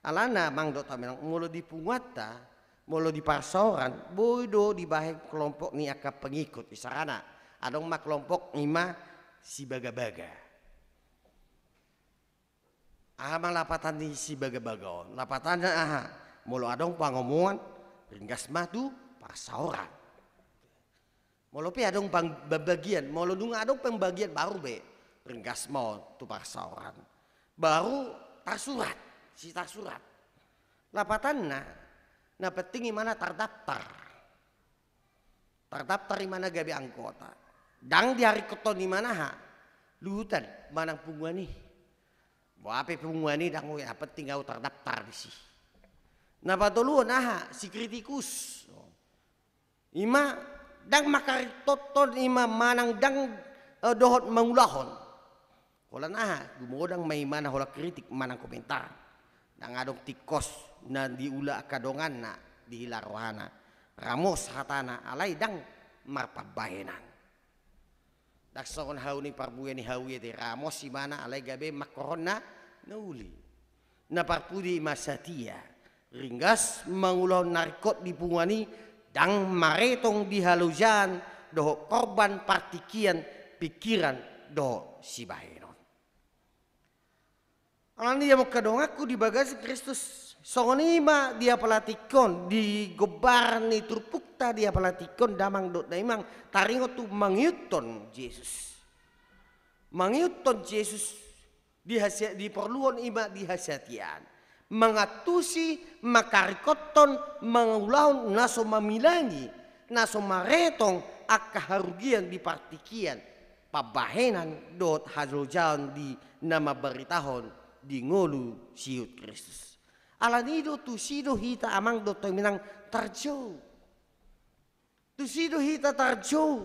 Alana amang dohot hamu inang, molo di punguanta, molo di parsaoran, boi do dibahen kelompok ni angka pengikut isarana. Adong ma kelompok i ma sibaga-baga. Aha ma lapatan ni sibaga-baga on? Lapatanna aha? Molo adong pangomoan, ringgas ma tu parsaoran. Molo pe adong pang-, pembagian, molo dung adong pembagian baru be ringgas ma on tu parsaoran. Baru tarsurat, sitarsurat. Lapatanna, na penting i ma na tardaftar. Tardaftar i ma na gabe anggota. Ndang diharingkothon i ma na aha? Luhutan manang punguan i. Boha pe punguan i ndang olo, na penting ahu tardaftar disi. Na patoluhon aha? Si kritikus. I ma ndang mangharingkothon i ma manang ndang, eh, dohot mangulahon. Holan aha? Gumodang ma i ma na holan kritik manang komentar. Ndang adong tingkos na diula angka donganna, dihilala rohana. Ramos hatana alai ndang marpambahenan. Ndang songon hau ni parbue ni hau i ate, ramos i ma na alai gabe mangkorhon na uli. Na parpudi i ma satia, ringgas mangulahon na ringkot di punguan i, ndang maretong di halojaan dohot korban partingkian, pingkiran dohot sibahenon. Alani i, amang donganku di bagasan Kristus, songon i ma di apala tingki on, di gombaran ni turpukta di apala tingki on, damang dohot dainang, taringot tu mangihuthon Jesus. Mangihuthon Jesus di hasi-, diporluhon i ma di hasatiaan. Mangantusi, mangkarikothon, mangulahon na so mamilangi, na so maretong angka harugian di partingkian, pambahenan dohot halojaon di na mambaritahon di ngolu sihut Kristus. Alani i do tusi do hita, amang dohot dainang, tarjou. Tusi do hita tarjou.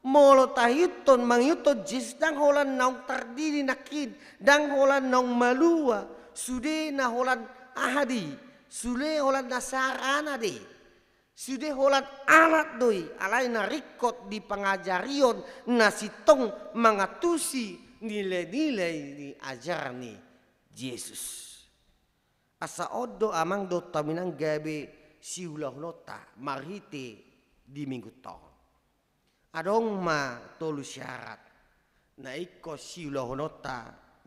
Molo tahihuthon, mangihuthon Jesus, ndang holan naung tardidi nangkin, ndang holan naung malua, sude na holan aha do i, sude holan na sarana do i. Sude holan alat do i, alai na ringkot di pangajarion na sintong mangantusi nilai-nilai ni ajaran ni Jesus. Asa on do, amang dohot dainang, gabe siulahononta marhite di Mingguta on. Adong ma tolu syarat na ingkon siulahononta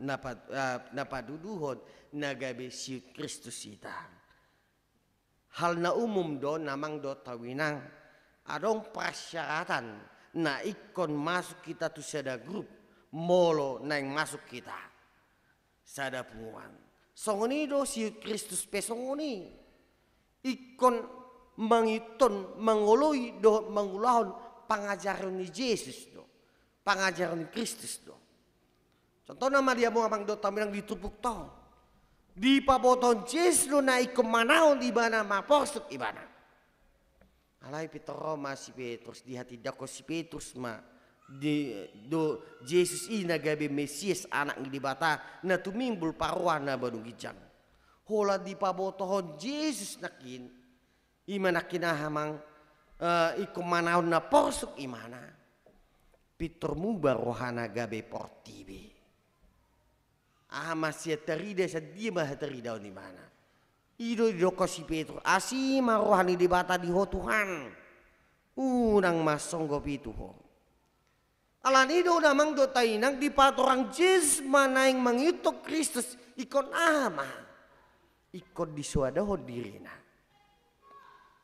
na pa-, eh, na paduduhon na gabe sihut Kristus hita. Hal na umum do, amang dohot dainang, adong persyaratan na ingkon masuk hita tu sada grup, molo naeng masuk hita sada punguan. Songon i do sihut Kristus pe songon i. Ingkon mangihuthon, mangoloi dohot mangulahon pangajaran ni Jesus do. Pangajaran ni Kristus do. Contohna ma di hamu, amang dohot dainang, di turpukta on. Dipabotohon Jesus do na ingkon manaon ibana, maporsuk ibana. Alai pintor ro ma si Petrus, dihatindangkon si Petrus ma di, do Jesus i na gabe Mesias, Anak ni Debata, na tumimbul parroha na baru ginjang. Holan dipabotohon Jesus nangkin, i ma nangkin aha, amang, eh, ingkon manaon na porsuk ibana. Pintor muba rohana gabe portibi. Aha ma sian tarida, sian dia ma hataridaon ibana. I do didokkon si Petrus, asi ma roha ni Debata di ho, Tuhan. Unang ma songgop i tu ho. Alani i do, amang dohot dainang, dipatorang Jesus ma naeng mangihuthon Kristus, ingkon aha ma? Ingkon disoadahon dirina.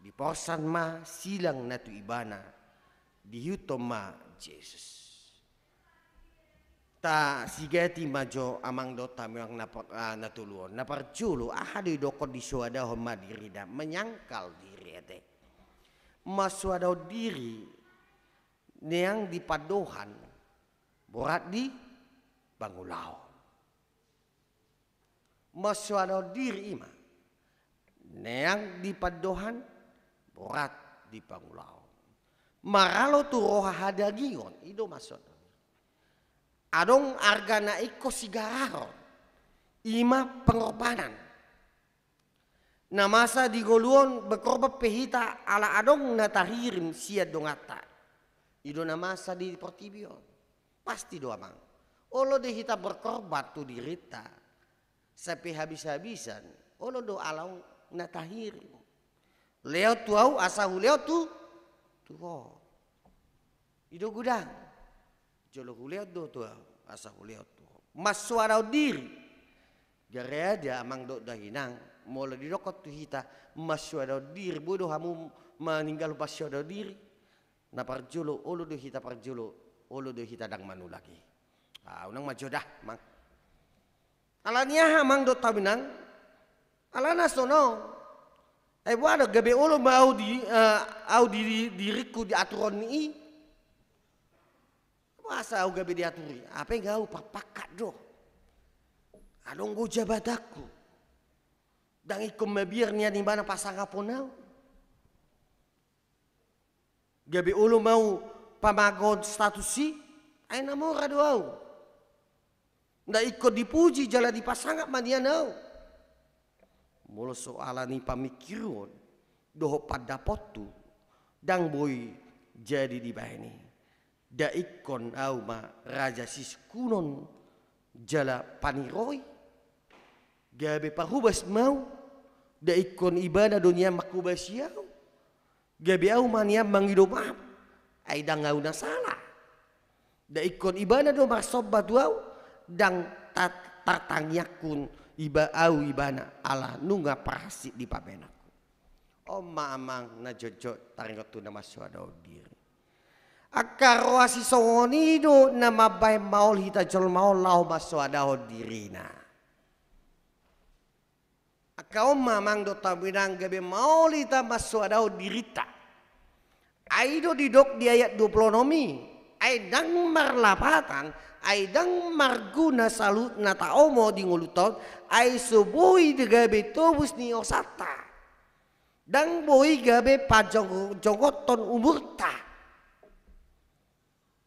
Diporsan ma silang na tu ibana, diihuthon ma Jesus. Tasigati ma jo, amang dohot dainang, na par-, ah, na tolu on. Na parjolo, aha do didokkon disoadahon ma dirina? Menyangkal diri, ate. Mansoadahon diri, neang di pandohan, borat di pangulaon. Mansoadahon diri i ma. Neang di pandohan, borat di pangulaon. Maralo tu roha hadagingon, i do mansoadahon diri. Adong arga na ingkon sigarahon, i ma pengorbanan. Na masa di ngolu on berkorban pe hita ala adong na tahirim sian donganta. I do na masa di portibi on. Pasti do, amang. Olo do hita berkorban tu dirinta sampe habis-habisan, olo do ala on na tahirim. Lehon tu ahu asa hulehon tu, tu ho. I do godang. Jolo hulehon do tu ahu asa hulehon tu ho. Mansoadahon diri. Gareja, amang dohot dainang, molo didokkon tu hita mansoadahon diri, boi do hamu maninggalhon mansoadahon diri? Na parjolo, olo do hita parjolo, olo do hita ndang manulak i. Ah, unang manjodah, amang. Alani aha, amang dohot dainang? Alana songon on. Ai boha do, gabe olo ma ahu di, eh, ahu di, di diringku diaturhon i? Boasa ahu gabe diaturi? Hape nga ahu parpangkat do. Adong do jabatanku. Ndang ingkon mabiar nian ibana pasangaphon ahu. Gabe olo ma ahu pamanggohon status i, ai na mora do ahu. Nda ingkon dipuji jala dipasangap ma nian ahu. Molo so ala ni pamingkirhon dohot pandapothu, ndang boi jadi dibahen i. Nda ingkon ahu ma raja sisungkunon jala paniroi. Gabe parhobas ma ahu, nda ingkon ibana do nian manghobasi ahu. Gabe ahu ma nian mangido maaf, ai ndang ahu na sala. Nda ingkon ibana do marsomba tu ahu, ndang ta-, tartangiangkon iba, au ibana, ala nunga parhansit dipabahen ahu. On ma amang na jotjot taringot tu na mansoadahon diri. Angka roha sisongon i do na mambahen maol hita jolma on laho mansoadahon dirina. Angka on ma amang dohot hamu inang gabe maol hita mansoadahon dirinta. Ai do didok di ayat dua pulu onom i, ai ndang marlapatan, ai ndang marguna saluhutna taomo di ngolunta on, ai so boi gabe tobus ni hosanta. Ndang boi gabe pajongjongothon umurta.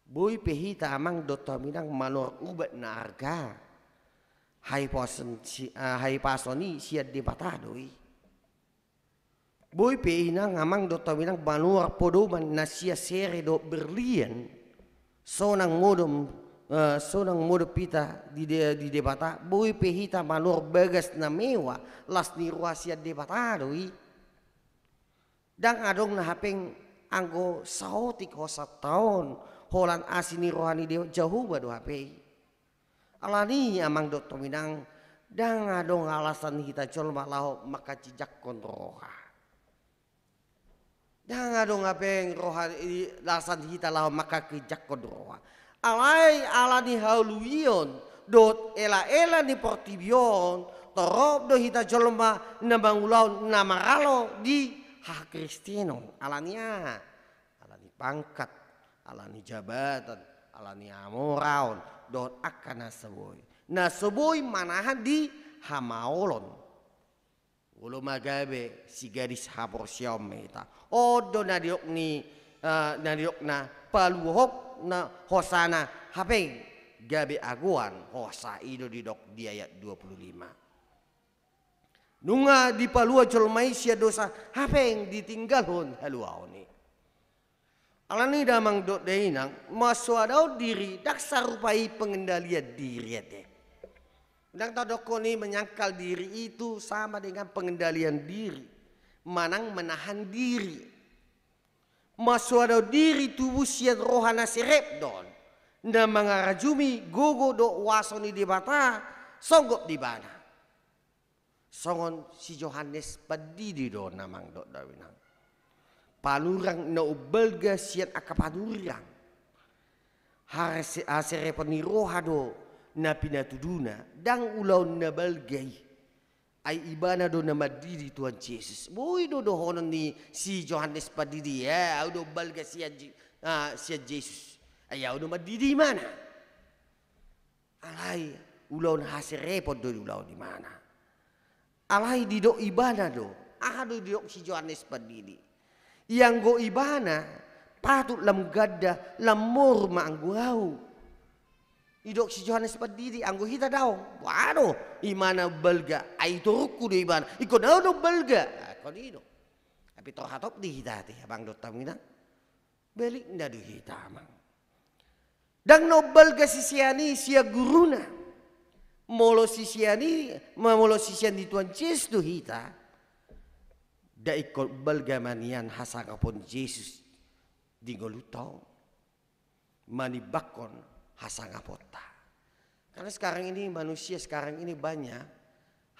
Boi pe hita amang dohot hamu inang manuhor ubat na arga. Hahipason si, ah, hahipason i sian Debata do i. Boi pe inang amang dohot hamu inang manuhor podoman na sian sere dohot berlian. Sonang modom, eh, sonang modom hita di de-, di Debata, boi pe hita manuhor bagas na mewah, las ni roha sian Debata do i. Ndang adong na hapeng anggo saotik hosanta on, holan asi ni roha ni Debata Jahowa do hape i. Alani i amang dohot hamu inang, ndang adong alasan hita jolma laho manghatinjangkon roha. Ndang adong hapeng roha i, alasan hita laho manghatinjangkon roha. Alai alani haluaon dohot elaela ni portibi on, torop do hita jolma na mangulahon na maralo di hakristenon. Alani aha? Alani pangkat, alani jabatan, alani hamoraon, dohot angka na so boi. Na so boi manahan di hamaolon. Olo ma gabe sigadis haporseaon ma hita. On do na didok ni, eh, na didok na paluahon na hosana hapeng gabe agoan hosa, i do didok di ayat dua pulu lima. Nunga dipalua jolma i sian dosa hapeng ditinggalhon haluaon i. Alani i damang dohot dainang, mansoadahon diri ndang sarupa i pengendalian diri ate. Ndang tadokkon i menyangkal diri itu sama dengan pengendalian diri, manang menahan diri. Mansoadahon diri tubu sian roha na serep do on, na mangarajumi gogo dohot huaso ni Debata songgop di ibana. Songon si Johannes Pandidi do on amang dohot dainang. Panurang na umbalga sian angka panurang. Hase-, haserepon ni roha do na pinatuduna, ndang ulaon na balga i. Ai ibana do na mandidi Tuhan Jesus. Boi do dohonon ni si Johannes Pandidi, "Ya, au do umbalga sian Je-, ah, sian Jesus. Ai au do mandidi ibana." Alai ulaon haserepon do diulahon ibana. Alai didok ibana do. Aha do didok si Johannes Pandidi? Ianggo ibana patut lam ganda, lam moru ma anggo au. Didok si Johannes Pandidi, anggo hita daong. Boha do ibana umbalga, ai torungku do ibana. Ingkon au do umbalga. Ah, ingkon i do. Tapi tor hatop di hita ate, amang dohot dainang. Balikna do hita amang. Ndang na umbalga sisean i sian guruna. Molo sisean i, ma-, molo sisean ni Tuhan Jesus do hita, ndang ingkon umbalga ma nian hasangapon Jesus di ngolunta on. Manimbangkon hasangaponta. Karena sekarang ini, manusia sekarang ini banyak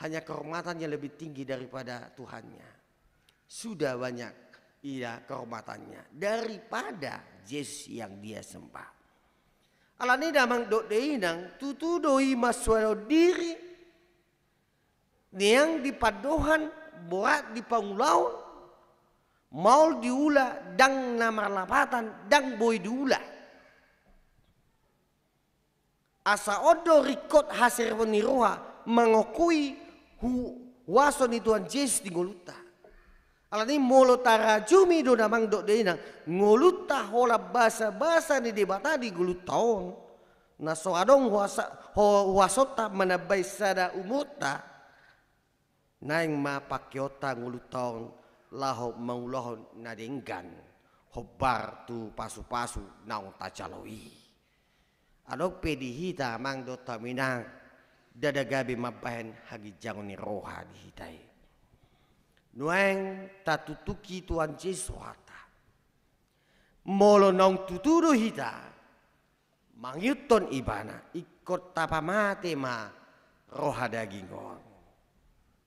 hanya kehormatannya lebih tinggi daripada Tuhannya. Sudah banyak ia kehormatannya daripada Jesus yang dia sembah. Alani i damang dohot dainang, tutu do i mansoadahon diri, neang di pandohan, borat di pangulaon, maol diula, ndang na marlapatan, ndang boi diula. Asa on do ringkot haserepon ni roha mangokui hu-, huaso ni Tuhan Jesus di ngolunta. Alani i molo tarajumi do damang dohot dainang, ngolunta holan basabasa ni Debata di ngolunta on, na so adong huasa-, ho-, huasonta manambai sada umurta, naeng ma pangkeonta ngolunta on laho mangulahon na denggan, hombar tu pasupasu naung tajalo i. Adong pe di hita amang dohot dainang, ndada gabe mambahen haginjangon ni roha di hita i. Nuaeng tatutuki Tuhan Jesus rohanta. Molo naung tutu do hita mangihuthon ibana, ingkon tapamate ma roha daging on.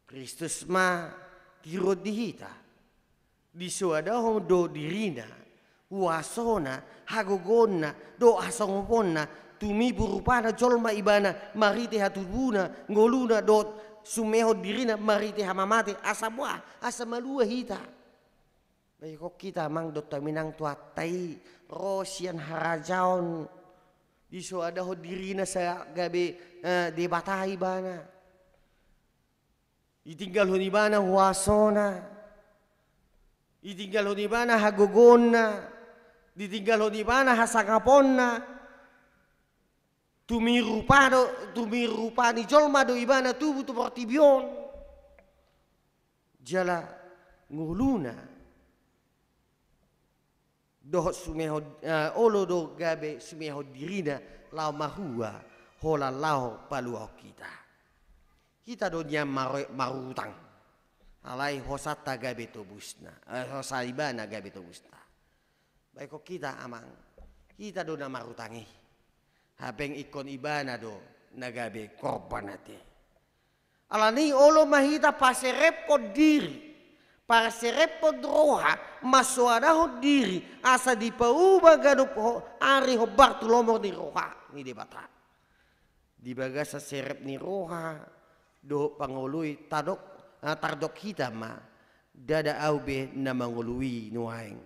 Kristus ma tiruon di hita. Disoadahon do dirina, huasona, hagogoonna, dohot hasangaponna, tumibu rupana jolma ibana, marhite hatutubuna, ngoluna, dohot sumehon dirina, marhite hamamate, asa boha, asa malua hita. Bahenon hita amang dohot haminang tu hata i, ro sian harajaon, disoadahon dirina sai gabe, eh, Debata ibana. Ditinggalhon ibana huasona, ditinggalhon ibana hagogoonna, ditinggalhon ibana hasangaponna, tumirupa do, tumirupa ni jolma do ibana tubu tu portibi on. Jala ngoluna dohot sumehon, eh, olo do gabe sumehon dirina laho marhua, holan laho paluahon hita. Hita do nian mar-, marutang. Alai hosanta gabe tobusna, eh, hosa ibana gabe tobusna. Bahenon hita amang, hita do na marutang i. Hape ingkon ibana do na gabe korban ate. Alani i olo ma hita paserephon diri, paserephon roha, mansoadahon diri, asa dipauba ganup ho-, ari hombar tu lomo ni roha ni Debata. Di bagasan serep ni roha dohot pangolui tadok, ah, tardok hita ma, ndada ahu be na mangolui nuaeng,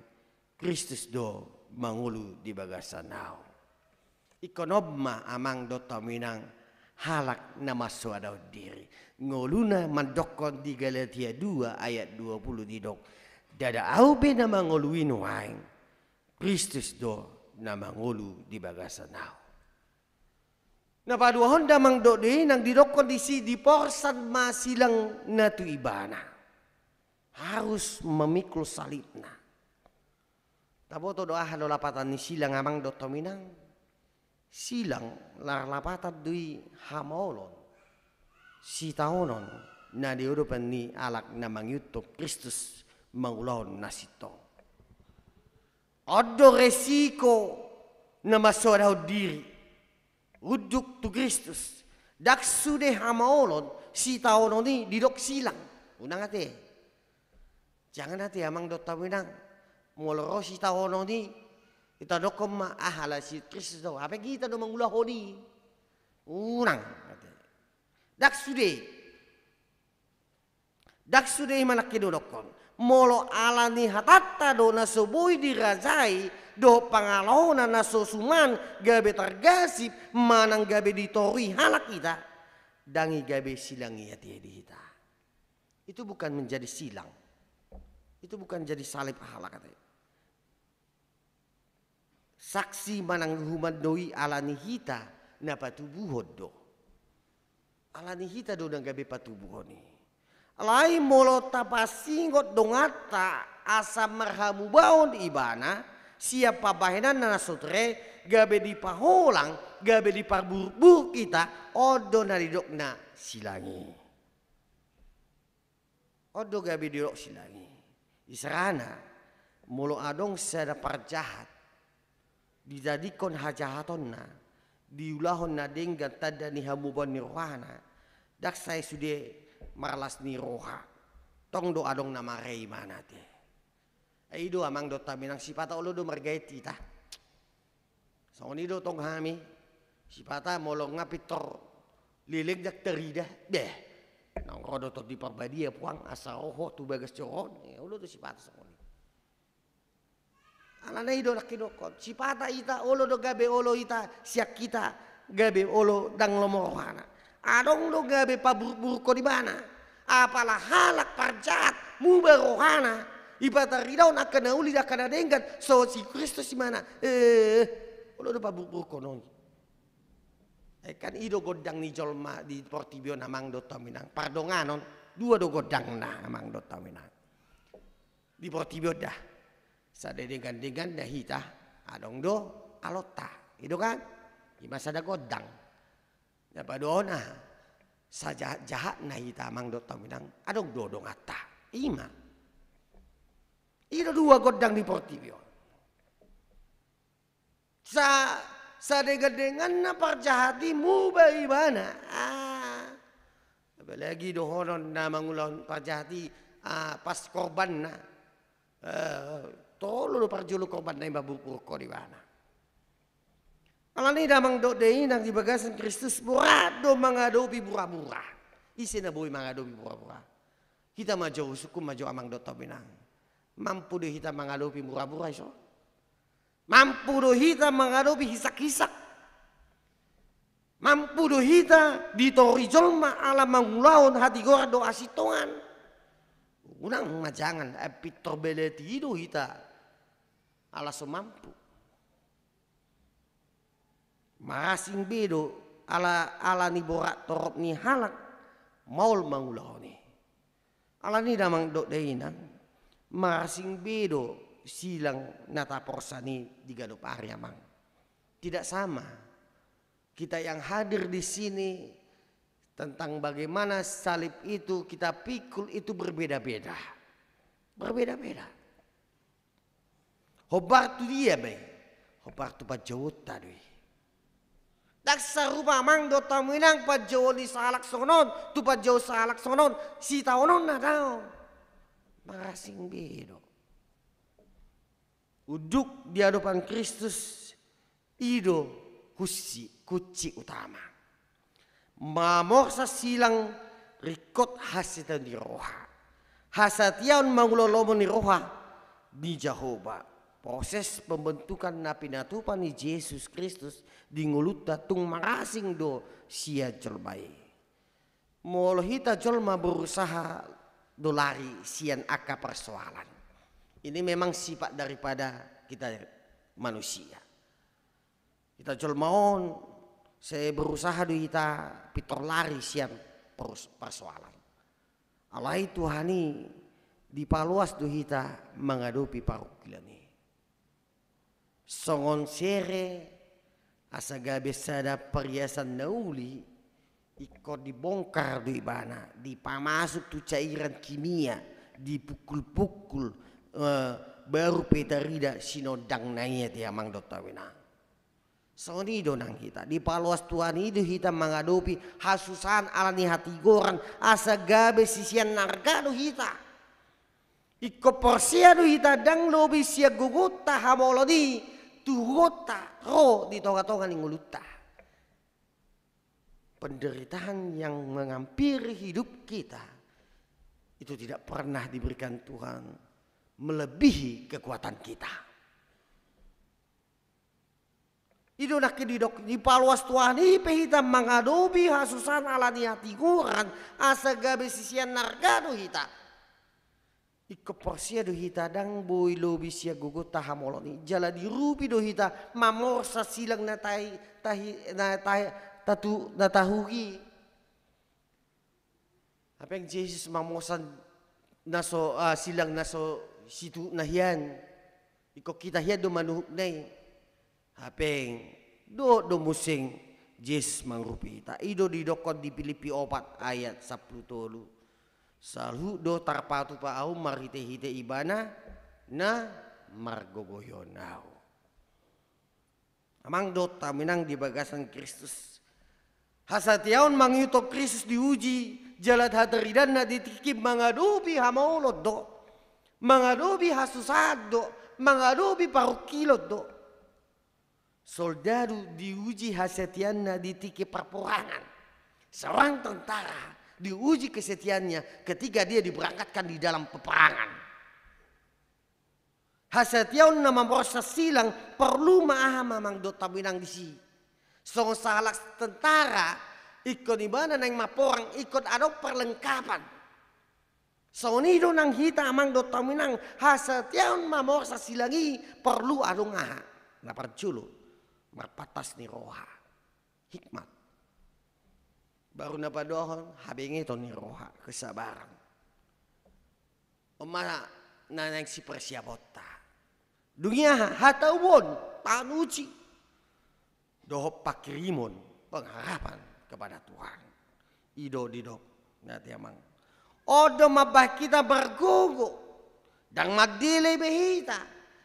Kristus do mangolu di bagasan ahu. Ingkon on ma amang dohot haminang halak na mansoadahon diri. Ngoluna mandokkon di Galatia dua ayat dua puluh didok, ndada ahu be na mangolui nuaeng, Kristus do na mangolu di bagasan ahu. Na paduahon damang dohot dainang didokkon disi, diporsan ma silang na tu ibana. Harus memikul salibna. Taboto do aha do lapatan ni silang amang dohot haminang? Silang lar lapatan do i hamaolon, sitaonon na niadopan ni halak na mangihuthon Kristus mangulahon na sintong. On do resiko na mansoadahon diri unduk tu Kristus. Ndang sude hamaolon, sitaonon i didok silang. Unang ate. Jangan ate amang dohot haminang. Molo ro sitaonon i, ita dokkon ma, ah, ala si Kristus do, hape hita do mangulahon i. Unang ate. Ndang sude. Ndang sude i manang kedodokkon. Molo ala ni hatanta do na so boi dirajai, dohot pangalaona na so suman gabe targasip, manang gabe ditorui halak hita, ndang i gabe silang i ate di hita. Itu bukan menjadi silang. Itu bukan jadi salib halak ate. Saksi manang human do i ala ni hita na patubuhon do. Ala ni hita do na gabe patubuhon i. Alai molo tapasingot donganta asa marhamubaon ibana, sian pambahenanna na so tre, gabe dipaholang, gabe diparburukburuk hita, on do na didokna silang i. On do gabe didok silang i. Isarana, molo adong sada parjahat, dijadikkon hajahatonna, diulahon na denggan tanda ni hamubaon ni rohana, ndang sai sude marlas ni roha. Tong do adong na mare ibana ate. Ai i do amang dohot haminang sipata olo do margaet hita. Songon i do tong hami, sipata molo nga pintor leleng ndang tarida, beh. Naung ro do Tondi Parbadia puang asa ro ho tu bagas joro on, eh, olo do sipata songon i. Alana i do na hudok on, sipata hita olo do gabe olo hita sian hita, gabe olo ndang lomo rohana. Adong do gabe paburukburukkon ibana. Apala halak parjahat muba rohana, dipataridahon angka na uli angka na denggan, songon si Kristus ibana. Eh, olo do paburukburukkon on. Eh, kan i do gondang ni jolma di portibi on amang dohot haminang. Pardonganon, dua do gondangna amang dohot haminang. Di portibi on da. Sada denggan-denggan na hita, adong do alonta. I do kan? I ma sada gondang. Na paduahon aha? Sajahat-jahatna hita amang dohot haminang, adong do donganta. I ma. I do dua gondang di portibi on. Sa, sadenggan-dengganna parjahat i muba ibana. Ah. Apalagi dohonon na mangulahon parjahat i, ah, pas korbanna. Eh, tolu do parjolo korbanna i mamburuk-buruk ibana. Alani i damang dohot dainang di bagasan Kristus, borat do mangadopi bura-bura. Ise na boi mangadopi bura-bura? Hita ma jo, husungkun ma jo amang dohot hamu inang. Mampu do hita mangadopi bura-bura ison? Mampu do hita mangadopi hisak-hisak? Mampu do hita ditori jolma ala mangulahon hatigoran dohot hasintongan? Unang ma jangan, eh, pintor balati do hita ala so mampu. Marasing be do ala, ala ni borat torop ni halak maol mangulahon i. Alani i damang dohot dainang, marasing be do silang na taporsan i di ganup ari amang. Tidak sama. Kita yang hadir di sini tentang bagaimana salib itu kita pikul itu berbeda-beda. Berbeda-beda. Hombar tu dia ma i? Hombar tu panjouonta do i. Ndang sarupa amang dohot hamu inang panjouon ni sahalak songon on tu panjouon sahalak songon on, sitaononna daong. Marasing be do. Unduk di adopan Kristus, i do kunci, kunci utama. Mamorsan silang ringkot hasetiaon ni roha. Hasetiaon mangulahon lomo ni roha ni Jahowa. Proses pembentukan na pinatupa ni Jesus Kristus di ngolunta tung marasing do sian jolma i. Molo hita jolma berusaha do lari sian angka persoalan. Ini memang sifat daripada kita manusia. Hita jolma on, sai berusaha do hita pintor lari sian perus-, persoalan. Alai Tuhan i dipaloas do hita mangadopi parungkilon i. Songon sere, asa gabe sada pariasan na uli, ingkon dibongkar do ibana, dipamasuk tu cairan kimia, dipukul-pukul, eh, baru pe tarida sinondangna i, ate amang dohot hamu inang. Songon i do nang hita, dipaloas Tuhan i do hita mangadopi hasusahan ala ni hatigoran, asa gabe sisean na arga do hita. Ingkon porsea do hita ndang lobi sian gogonta hamaolon i, tu gogonta ro di tonga-tonga ni ngolunta. Penderitaan yang menghampiri hidup kita itu tidak pernah diberikan Tuhan melebihi kekuatan kita. I do nangkin didok, dipaloas Tuhan i pe hita mangadopi hasusahan ala ni hatigoran, asa gabe sisean na arga do hita. Ingkon porsea do hita ndang boi lobi sian gogonta hamaolon i, jala diurupi do hita mamorsan silang na tahi, tahi, na tahi, tatu, na tahuhi. Hape Jesus mamorsan na so, ah, silang na so situhutna hian. Ingkon hita hian do manuhukna i. Hape dohot do muse Jesus mangurupi hita. I do didokkon di Pilippi opat ayat sampulu tolu. Saluhut do tarpatupa ahu marhite-hite Ibana na margogoihon ahu. Amang dohot hamu inang di bagasan Kristus. Hasatiaon mangihuthon Kristus diuji, jala hataridanna di tingki mangadopi hamaolon do, mangadopi hasusahan do, mangadopi parungkilon do. Soldadu diuji hasatiaonna di tingki parporangan. Seorang tentara diuji kesetiaannya ketika dia diberangkatkan di dalam peperangan. Hasatiaon na mamorsan silang porlu ma aha ma amang dohot hamu inang disi. Songon sahalak tentara, ingkon ibana naeng mamporang, ingkon adong perlengkapan. Songon i do nang hita amang dohot hamu inang, hasatiaon mamorsan silang i porlu adong aha? Na parjolo, marpantas ni roha. Hikmat. Baru na paduahon, habengeton ni roha, kesabaran. On ma na naeng sipersiaponta. Dung i aha? Hatauon, tahan uji. Dohot pangkirimon, pengharapan kepada Tuhan. I do didok, na ate amang. On do mambahen hita margogo. Ndang mandele be hita.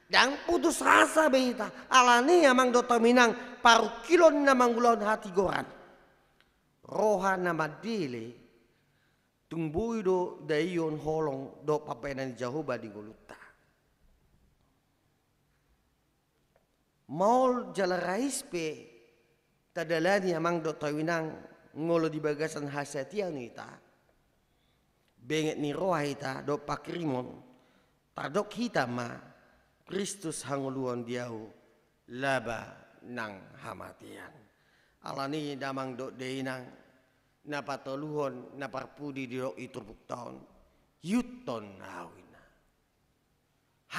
Ndang putus asa be hita. Alani i amang dohot hamu inang, parungkilon na mangulahon hatigoran. Roha na mandele, Tung boi do daion holong dohot pambahenan ni Jahowa di ngolunta. Maol jala rais pe tadalani amang dohot hamu inang, molo di bagasan hasatiaon hita, benget ni roha hita dohot panghirimon, tardok hita ma Kristus hangoluan di ahu, laba nang hamatean. Alani damang dohot dainang, na patoluhon na parpudi didok di turpukta on, ihuthon ahu inna.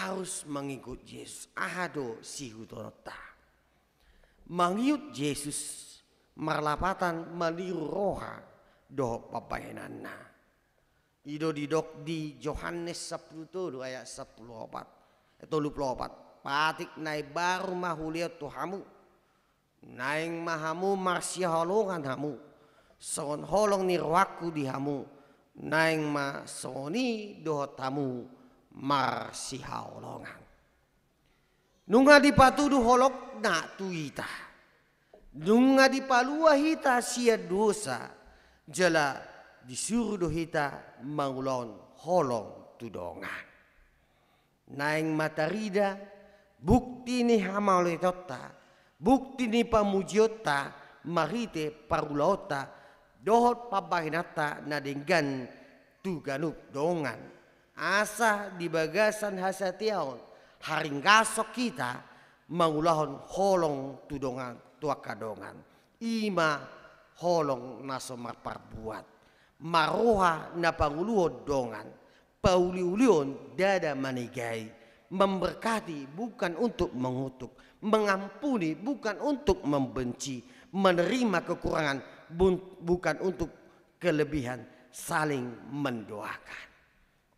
Harus mangihut Jesus. Aha do siihuthononta? Mangihut Jesus marlapatan maniru roha dohot pambahenanna. I do didok di Johannes sampulu tolu ayat sampulu opat, eh, tolu pulu opat. Patik na imbaru ma hulehon tu hamu. Naeng ma hamu marsihaholongan hamu, songon holong ni rohangku di hamu, naeng ma songon i dohot hamu marsihaholongan. Nunga dipatudu holongna tu hita. Nunga dipalua hita sian dosa, jala disuru do hita mangulahon holong tu dongan. Naeng ma tarida bukti ni hamauliateonta, bukti ni pamujionta, marhite parulaonta, dohot pambahenanta na denggan tu ganup dongan. Asa di bagasan hasatiaon, haringgason hita mangulahon holong tu dongan, tu angka dongan. I ma holong na so marparbuat. Marroha na panguluhon dongan. Pauliulihon ndada manegai, memberkati bukan untuk mengutuk, mengampuni bukan untuk membenci, menerima kekurangan bun-, bukan untuk kelebihan, saling mendoakan.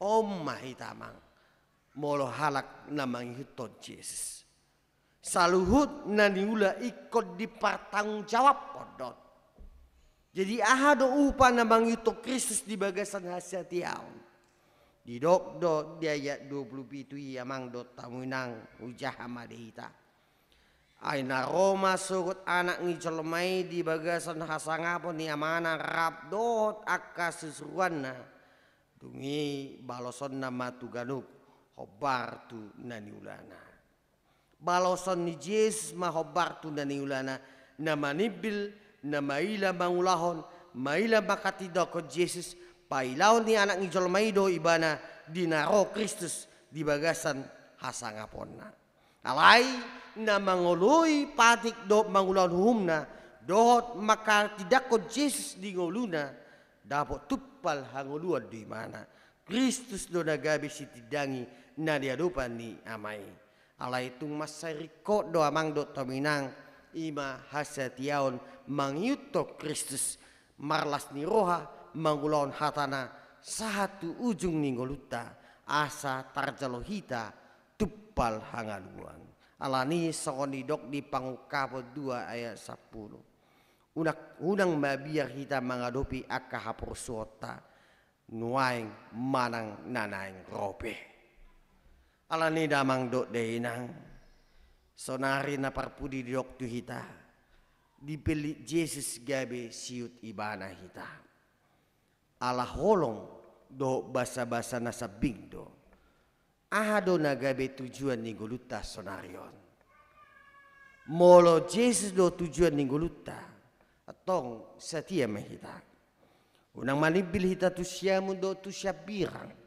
On ma hita amang, molo halak na mangihuthon Jesus. Saluhut na niula ingkon dipartanggungjawabhon do. Jadi aha do upa na mangihuthon Kristus di bagasan hasatiaon? Didok do di ayat dua pulu pitu i amang dohot hamu inang, hujaha ma di hita. Ai na ro ma sogot Anak ni jolma i di bagasan hasangapon ni Amana rap dohot angka susuruanna. Dung i balosonna ma tu ganup hombar tu na niulana. Baloson ni Jesus ma hombar tu na niulana, na manimbil, na maila mangulahon, maila manghatindanghon Jesus, pailaon ni Anak ni jolma i do ibana di na ro Kristus di bagasan hasangaponna. Alai na mangoloi patik dohot mangulahon uhumna, dohot manghatindanghon Jesus di ngoluna, dapot tumpal hangoluan do ibana. Kristus do na gabe sitindangi na di adopan ni Ama i. Alai tung mansai ringkot do amang dohot hamu inang, i ma hasatiaon mangihuthon Kristus, marlas ni roha mangulahon hatana sahat tu ujung ni ngolunta, asa tarjalo hita tumpal hangoluan. Alani songon didok di Pangungkapon dua ayat sampulu. Unang, unang mabiar hita mangadopi angka haporsuonta, nuaeng manang na naeng ro pe. Alani damang dohot dainang, sonari na parpudi didok tu hita, dipillit Jesus gabe siihut ibana hita. Ala holong dohot basabasa na sambing do. Aha do na gabe tujuan ni ngolunta sonari on? Molo Jesus do tujuan ni ngolunta, antong satia ma hita. Unang manimbil hita tu siamun dohot tu siambirang.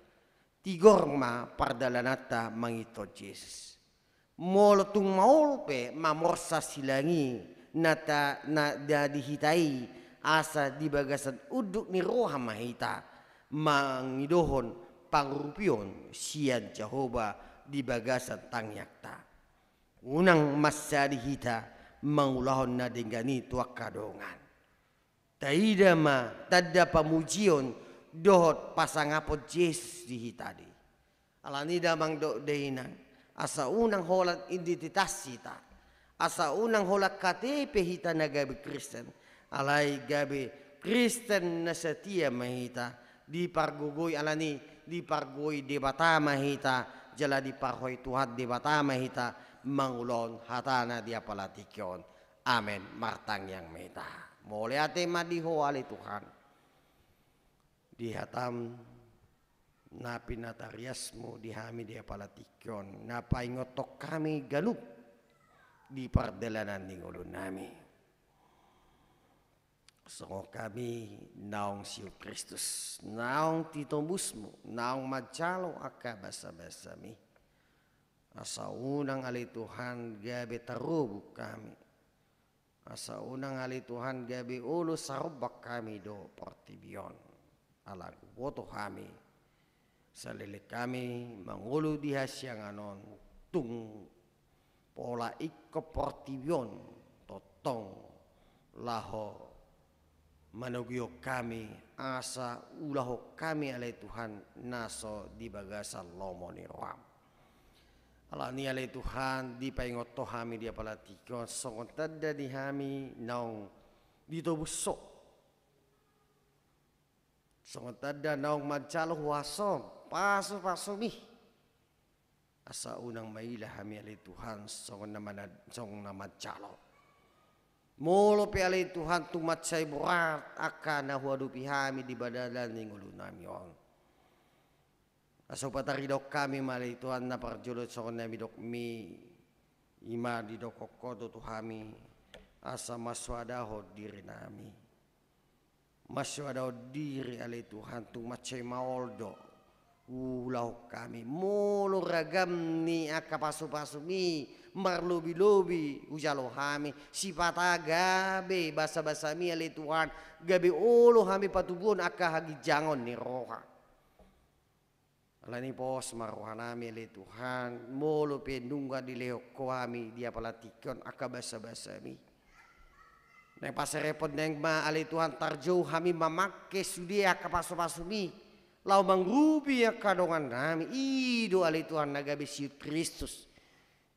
Tigor ma pardalananta mangihuthon Jesus. Molo tung maol pe mamorsa silang i na ta-, na, na di hita i, asa di bagasan unduk ni roha ma hita mangidohon pangurupion sian Jahowa di bagasan tangiangta. Unang mansadi hita mangulahon na denggan i tu angka dongan. Taida ma tanda pamujion dohot pasangapon Jesus di hita di. Alani damang dohot dainang, asa unang holan identitas hita, asa unang holan K T P hita na gabe Kristen, alai gabe Kristen na satia ma hita, dipargogoi alani, dipargogoi Debata ma hita, jala diparhoi Tuhan Debata ma hita, mangulahon hatana di apala tingki on. Amen. Martangiang ma hita. Mauliate ma di Ho ale Tuhan. di hataM na pinatariasMu di hami di apala tingki on, na paingothon hami ganup di pardalanan ni ngolunami. Songon hami naung siu Kristus, naung titobusMu, naung manjalo angka basabasaMi. Asa unang ale Tuhan gabe tarobuk hami. Asa unang ale Tuhan gabe olo sarombang hami do portibi on. Ala huboto hami, saleleng hami mangolu di hasiangan on, tung pola ingkon portibi on tongtong laho manogihon hami, asa ulahon hami ale Tuhan na so di bagasan lomo ni rohaM. Alani ale Tuhan, dipaingothon hami di apala tingki on songon tanda ni hami naung ditobus Ho. Songon tanda naung manjalo huasaM, pasupasuMi. Asa unang maila hami ale Tuhan songon na mana-, songon na manjalo. Molo pe ale Tuhan tung mansai borat angka na huadopi hami di pardalanan ni ngolunami on, asa hupataridahon hami ma ale Tuhan na parjolo songon na nidokMi, i ma didokkon Ho do tu hami, asa mansoadahon dirinami. Mansoadahon diri ale Tuhan, tung mansai maol do huulahon hami. Molo ragam ni angka pasupasuMi marlobilobi hujalo hami, sipata gabe basabasaMi ale Tuhan, gabe olo hami patubuhon angka haginjangon ni roha. Alani pos ma rohanami ale Tuhan, molo pe nunga dilehon Ho hami di apala tingki on angka basabasaMi, naeng paserepon naeng ma ale Tuhan tarjou hami mamangke sude angka pasupasuMi laho mangurupi angka dongannami. I do ale Tuhan na gabe siu Kristus.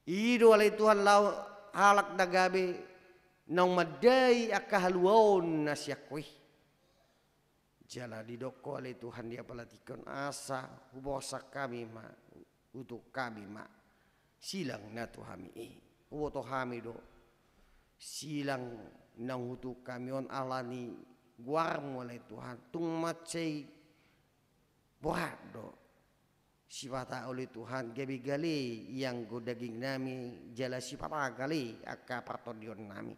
I do ale Tuhan laho halak na gabe naung mandai angka haluaon na sian Ho i. Jala didok Ho ale Tuhan di apala tingki on, asa huborsak hami ma, hutuk hami ma silang na tu hami i. Huboto hami do silang naung hutuk hami on alani goarMu ale Tuhan, tung mansai borat do. Sipata ale Tuhan gabe gale ianggo dagingnami, jala sipata gale angka partondionnami.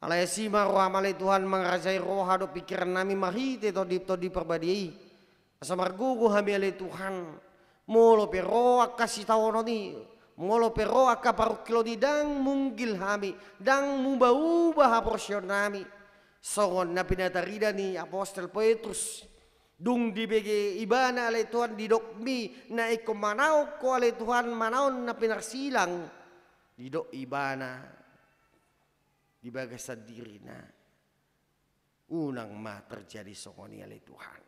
Alai asi ma rohaM ale Tuhan mangarajai roha dohot pingkirannami marhite Tondi-Tondi Parbadia i. Asa margogo hami ale Tuhan, molo pe ro angka sitaonon i, molo pe ro angka parungkilon i, ndang munggil hami, ndang mubaubah haporseaonnami. Songon na pinatarida ni apostel Petrus, dung dibege ibana ale Tuhan didokMi na ingkon manaon Ho ale Tuhan, manaon na pinarsilang, didok ibana di bagasan dirina, unang ma terjadi songon i ale Tuhan.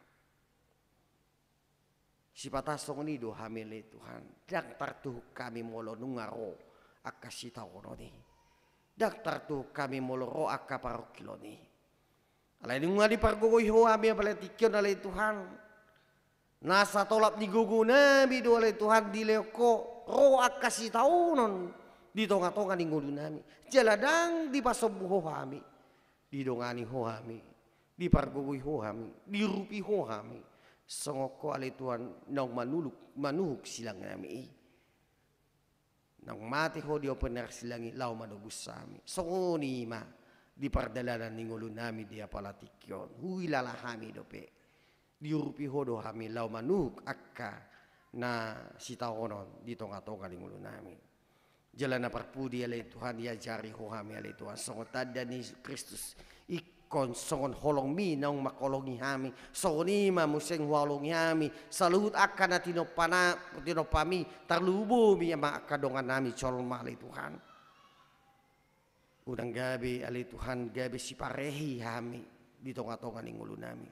Sipata songon i do hami ale Tuhan, ndang tartuhuk hami molo nunga ro angka sitaonon i. Ndang tartuhuk hami molo ro angka parungkilon i. Alai nunga dipargogoi Ho hami apala tingki on ale Tuhan. Nasa tolap ni gogonami do ale Tuhan dilehon Ho, ro angka sitaonon di tongatonga ni ngolunami. Jala ndang dipasombu Ho hami, didongani Ho hami, dipargogoi Ho hami, diurupi Ho hami. Songon Ho ale Tuhan naung manuluk, manuhuk silangnami i. Naung mate Ho di ope ni arsilang i laho manobus hami. Songon i ma di pardalanan ni ngolunami di apala tingki on. Huilala hami dope, diurupi Ho do hami laho manuhuk angka na sitaonon di tongatonga ni ngolunami. Jala na parpudi ale Tuhan, iajari Ho hami ale Tuhan songon tanda ni Kristus, ingkon songon holongMi naung mangholongi hami, songon i ma muse huhaholongi hami saluhut angka na tinompana, tinompaMi, tarlumobi ma angka dongannami jolma ale Tuhan. Unang gabe ale Tuhan gabe siparehe hami di tongatonga ni ngolunami.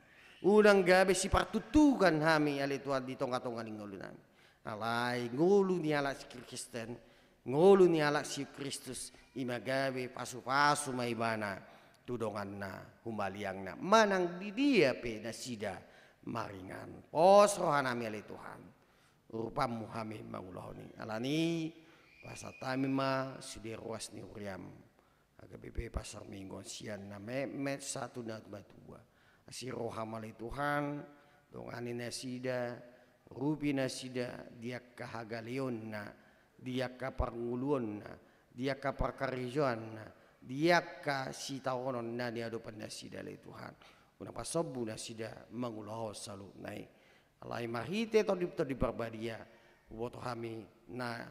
Unang gabe sipartuktukan hami ale Tuhan di tongatonga ni ngolunami. Alai ngolu ni halak Kristen, ngolu ni halak siu Kristus, i ma gabe pasupasu ma ibana tu donganna humaliangna manang di dia pe nasida maringan. Pos rohanami ale Tuhan, urupanMu hami mangulahon i. Alani i pasahat hami ma sude ruas ni huriaM, H K B P Pasar Minggu on, sian na metmet sahat tu na matua. Asi roha ma ale Tuhan, dongani nasida, urupi nasida di angka hagaleonna, di angka parngoluonna, di angka parkarejoanna, di angka sitaononna di adopan nasida ale Tuhan. Unang pasombu nasida mangulahon saluhutna i. Alai marhite Tondi, Tondi Parbadia, huboto hami na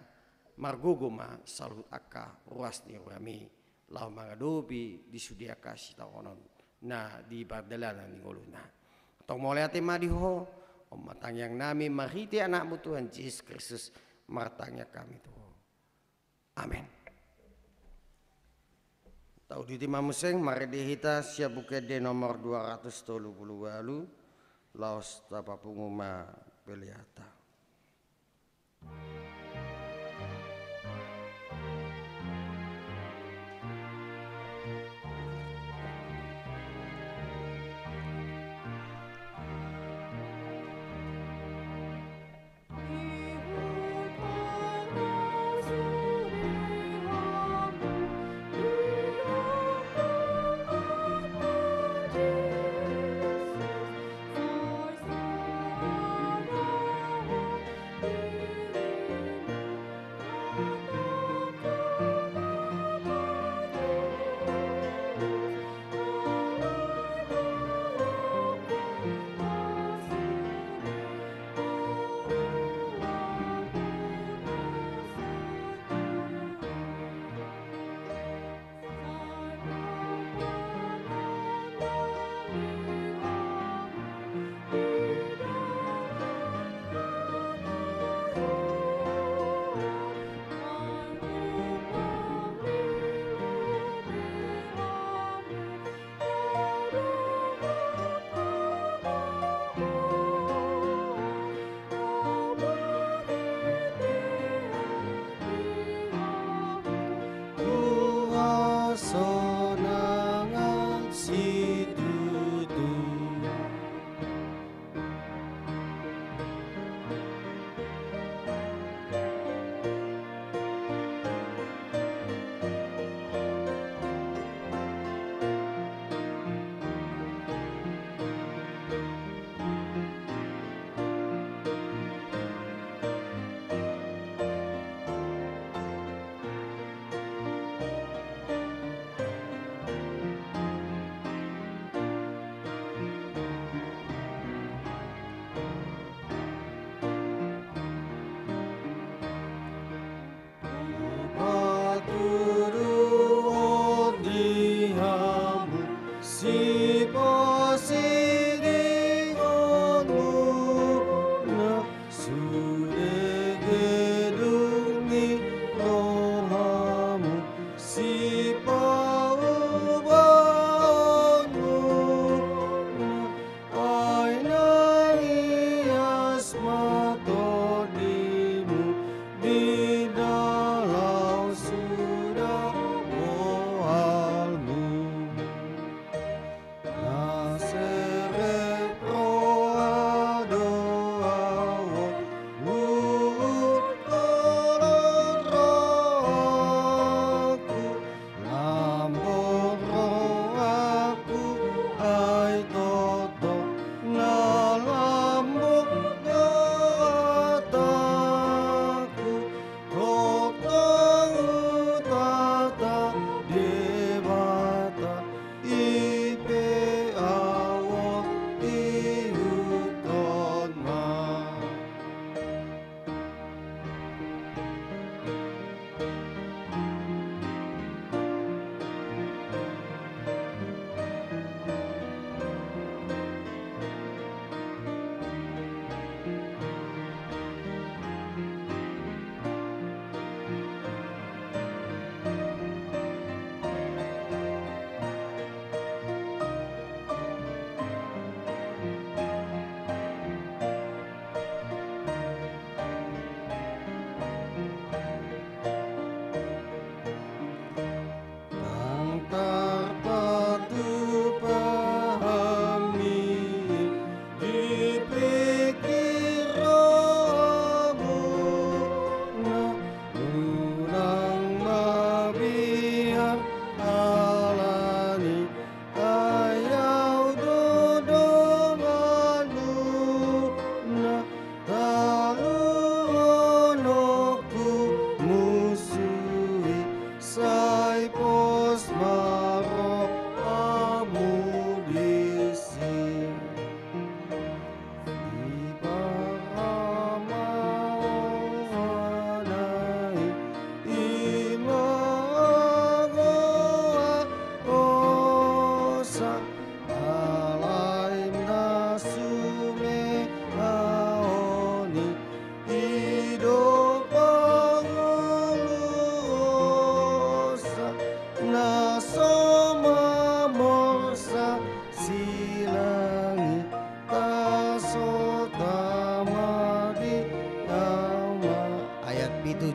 margogo ma saluhut angka ruas ni rohami laho mangadopi di sude angka sitaonon na di pardalanan ni ngoluna. Tong mauliate ma di Ho, on ma tangiang nami marhite Anakmu Tuhan Jesus Kristus, martangiang hami tu Ho. Amen. Tauduti ma muse, marende hita sian Buku Ende nomor dua ratus tolu pulu ualu, laos tapapungu ma peleanta.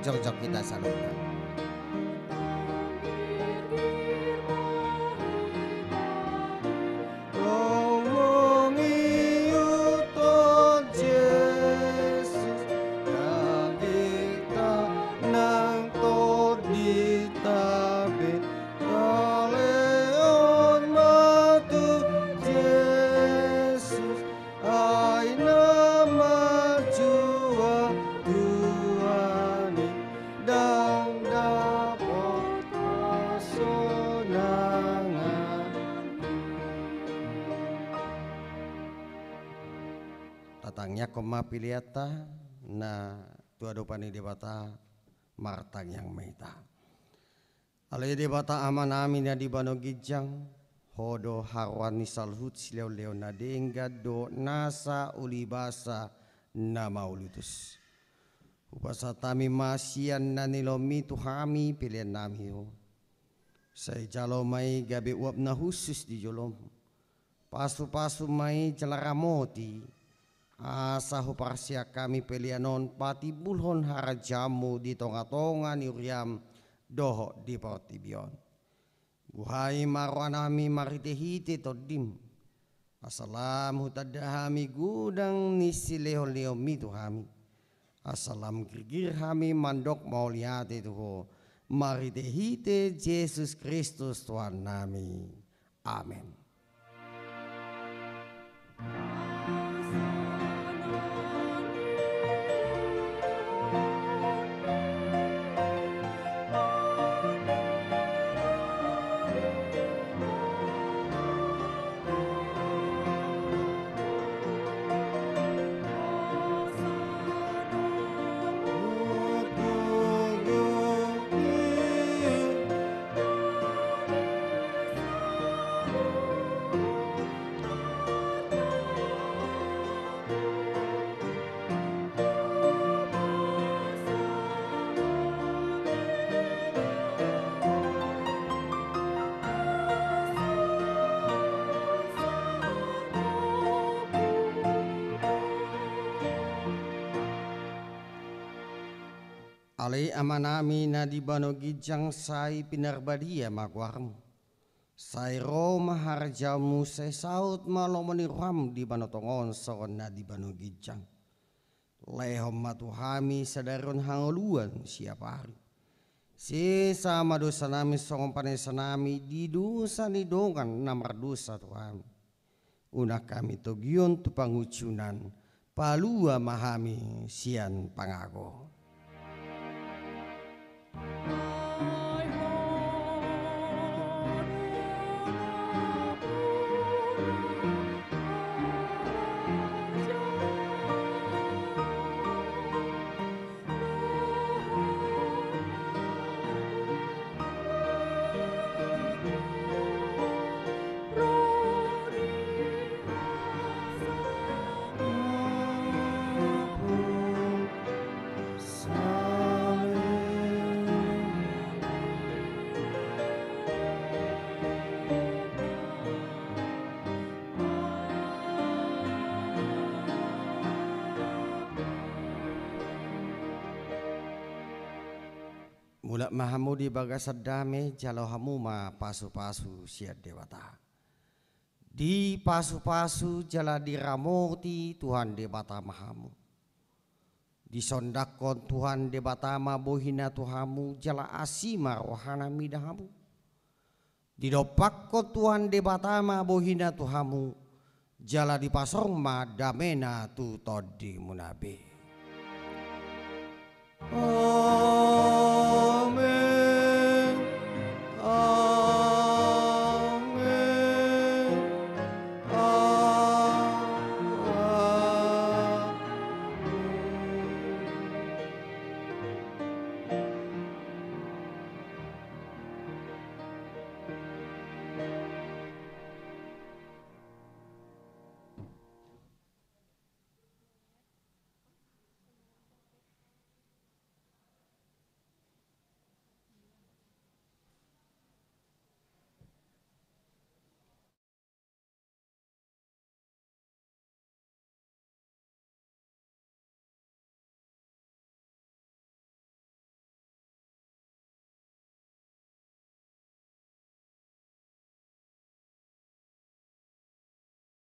Jongjong hita saluhutna. Lomo ihuthon Jesus, dagingta nang tondinta pe, talehon ma tu Jesus, ai na marjual Tuhan i, ndang dapot hasonangan. Tatangiangkon ma peleanta na tu adopan ni Debata, martangiang ma hita. Ale Debata Amanami na di banua ginjang, Ho do haroroan ni saluhut silehonlehon na denggan dohot nasa ulibasa na mauliutus. Hupasahat hami ma sian na nilehonMi tu hami peleannami on. Sai jalo ma i gabe uap na hushus di jolom. Pasupasu ma i jala ramoti, asa huparsian hami pelean on patimbulhon harajaonMu di tongatonga ni huriaM dohot di portibi on. Buhai ma rohanami marhitehite TondiM, asa lam hutanda hami godang ni silehonlehonMi tu hami, asa lam girgir hami mandok mauliate tu Ho, marhitehite Jesus Kristus Tuhannami. Amen. Ale Amanami na di banua ginjang, sai pinarbadia ma goarMu. Sai ro ma harajaonMu, sai saut ma lomo ni rohaM di banua tonga on songon na di banua ginjang. Lehon ma tu hami sadari on hangoluan siapari. Sesa ma dosanami songon panesanami di dosa ni dongan na mardosa tu hami. Unang hami togihon tu pangunjunan, palua ma hami sian pangago. Mulak ma hamu di bagasan dame, jalo hamu ma pasupasu sian Debata. Dipasupasu jala diramoti Tuhan Debata ma hamu. Disondangkon Tuhan Debata ma bohina tu hamu, jala asi ma rohana mida hamu. Didompakkon Tuhan Debata ma bohina tu hamu, jala dipasor ma damena tu tondimuna be.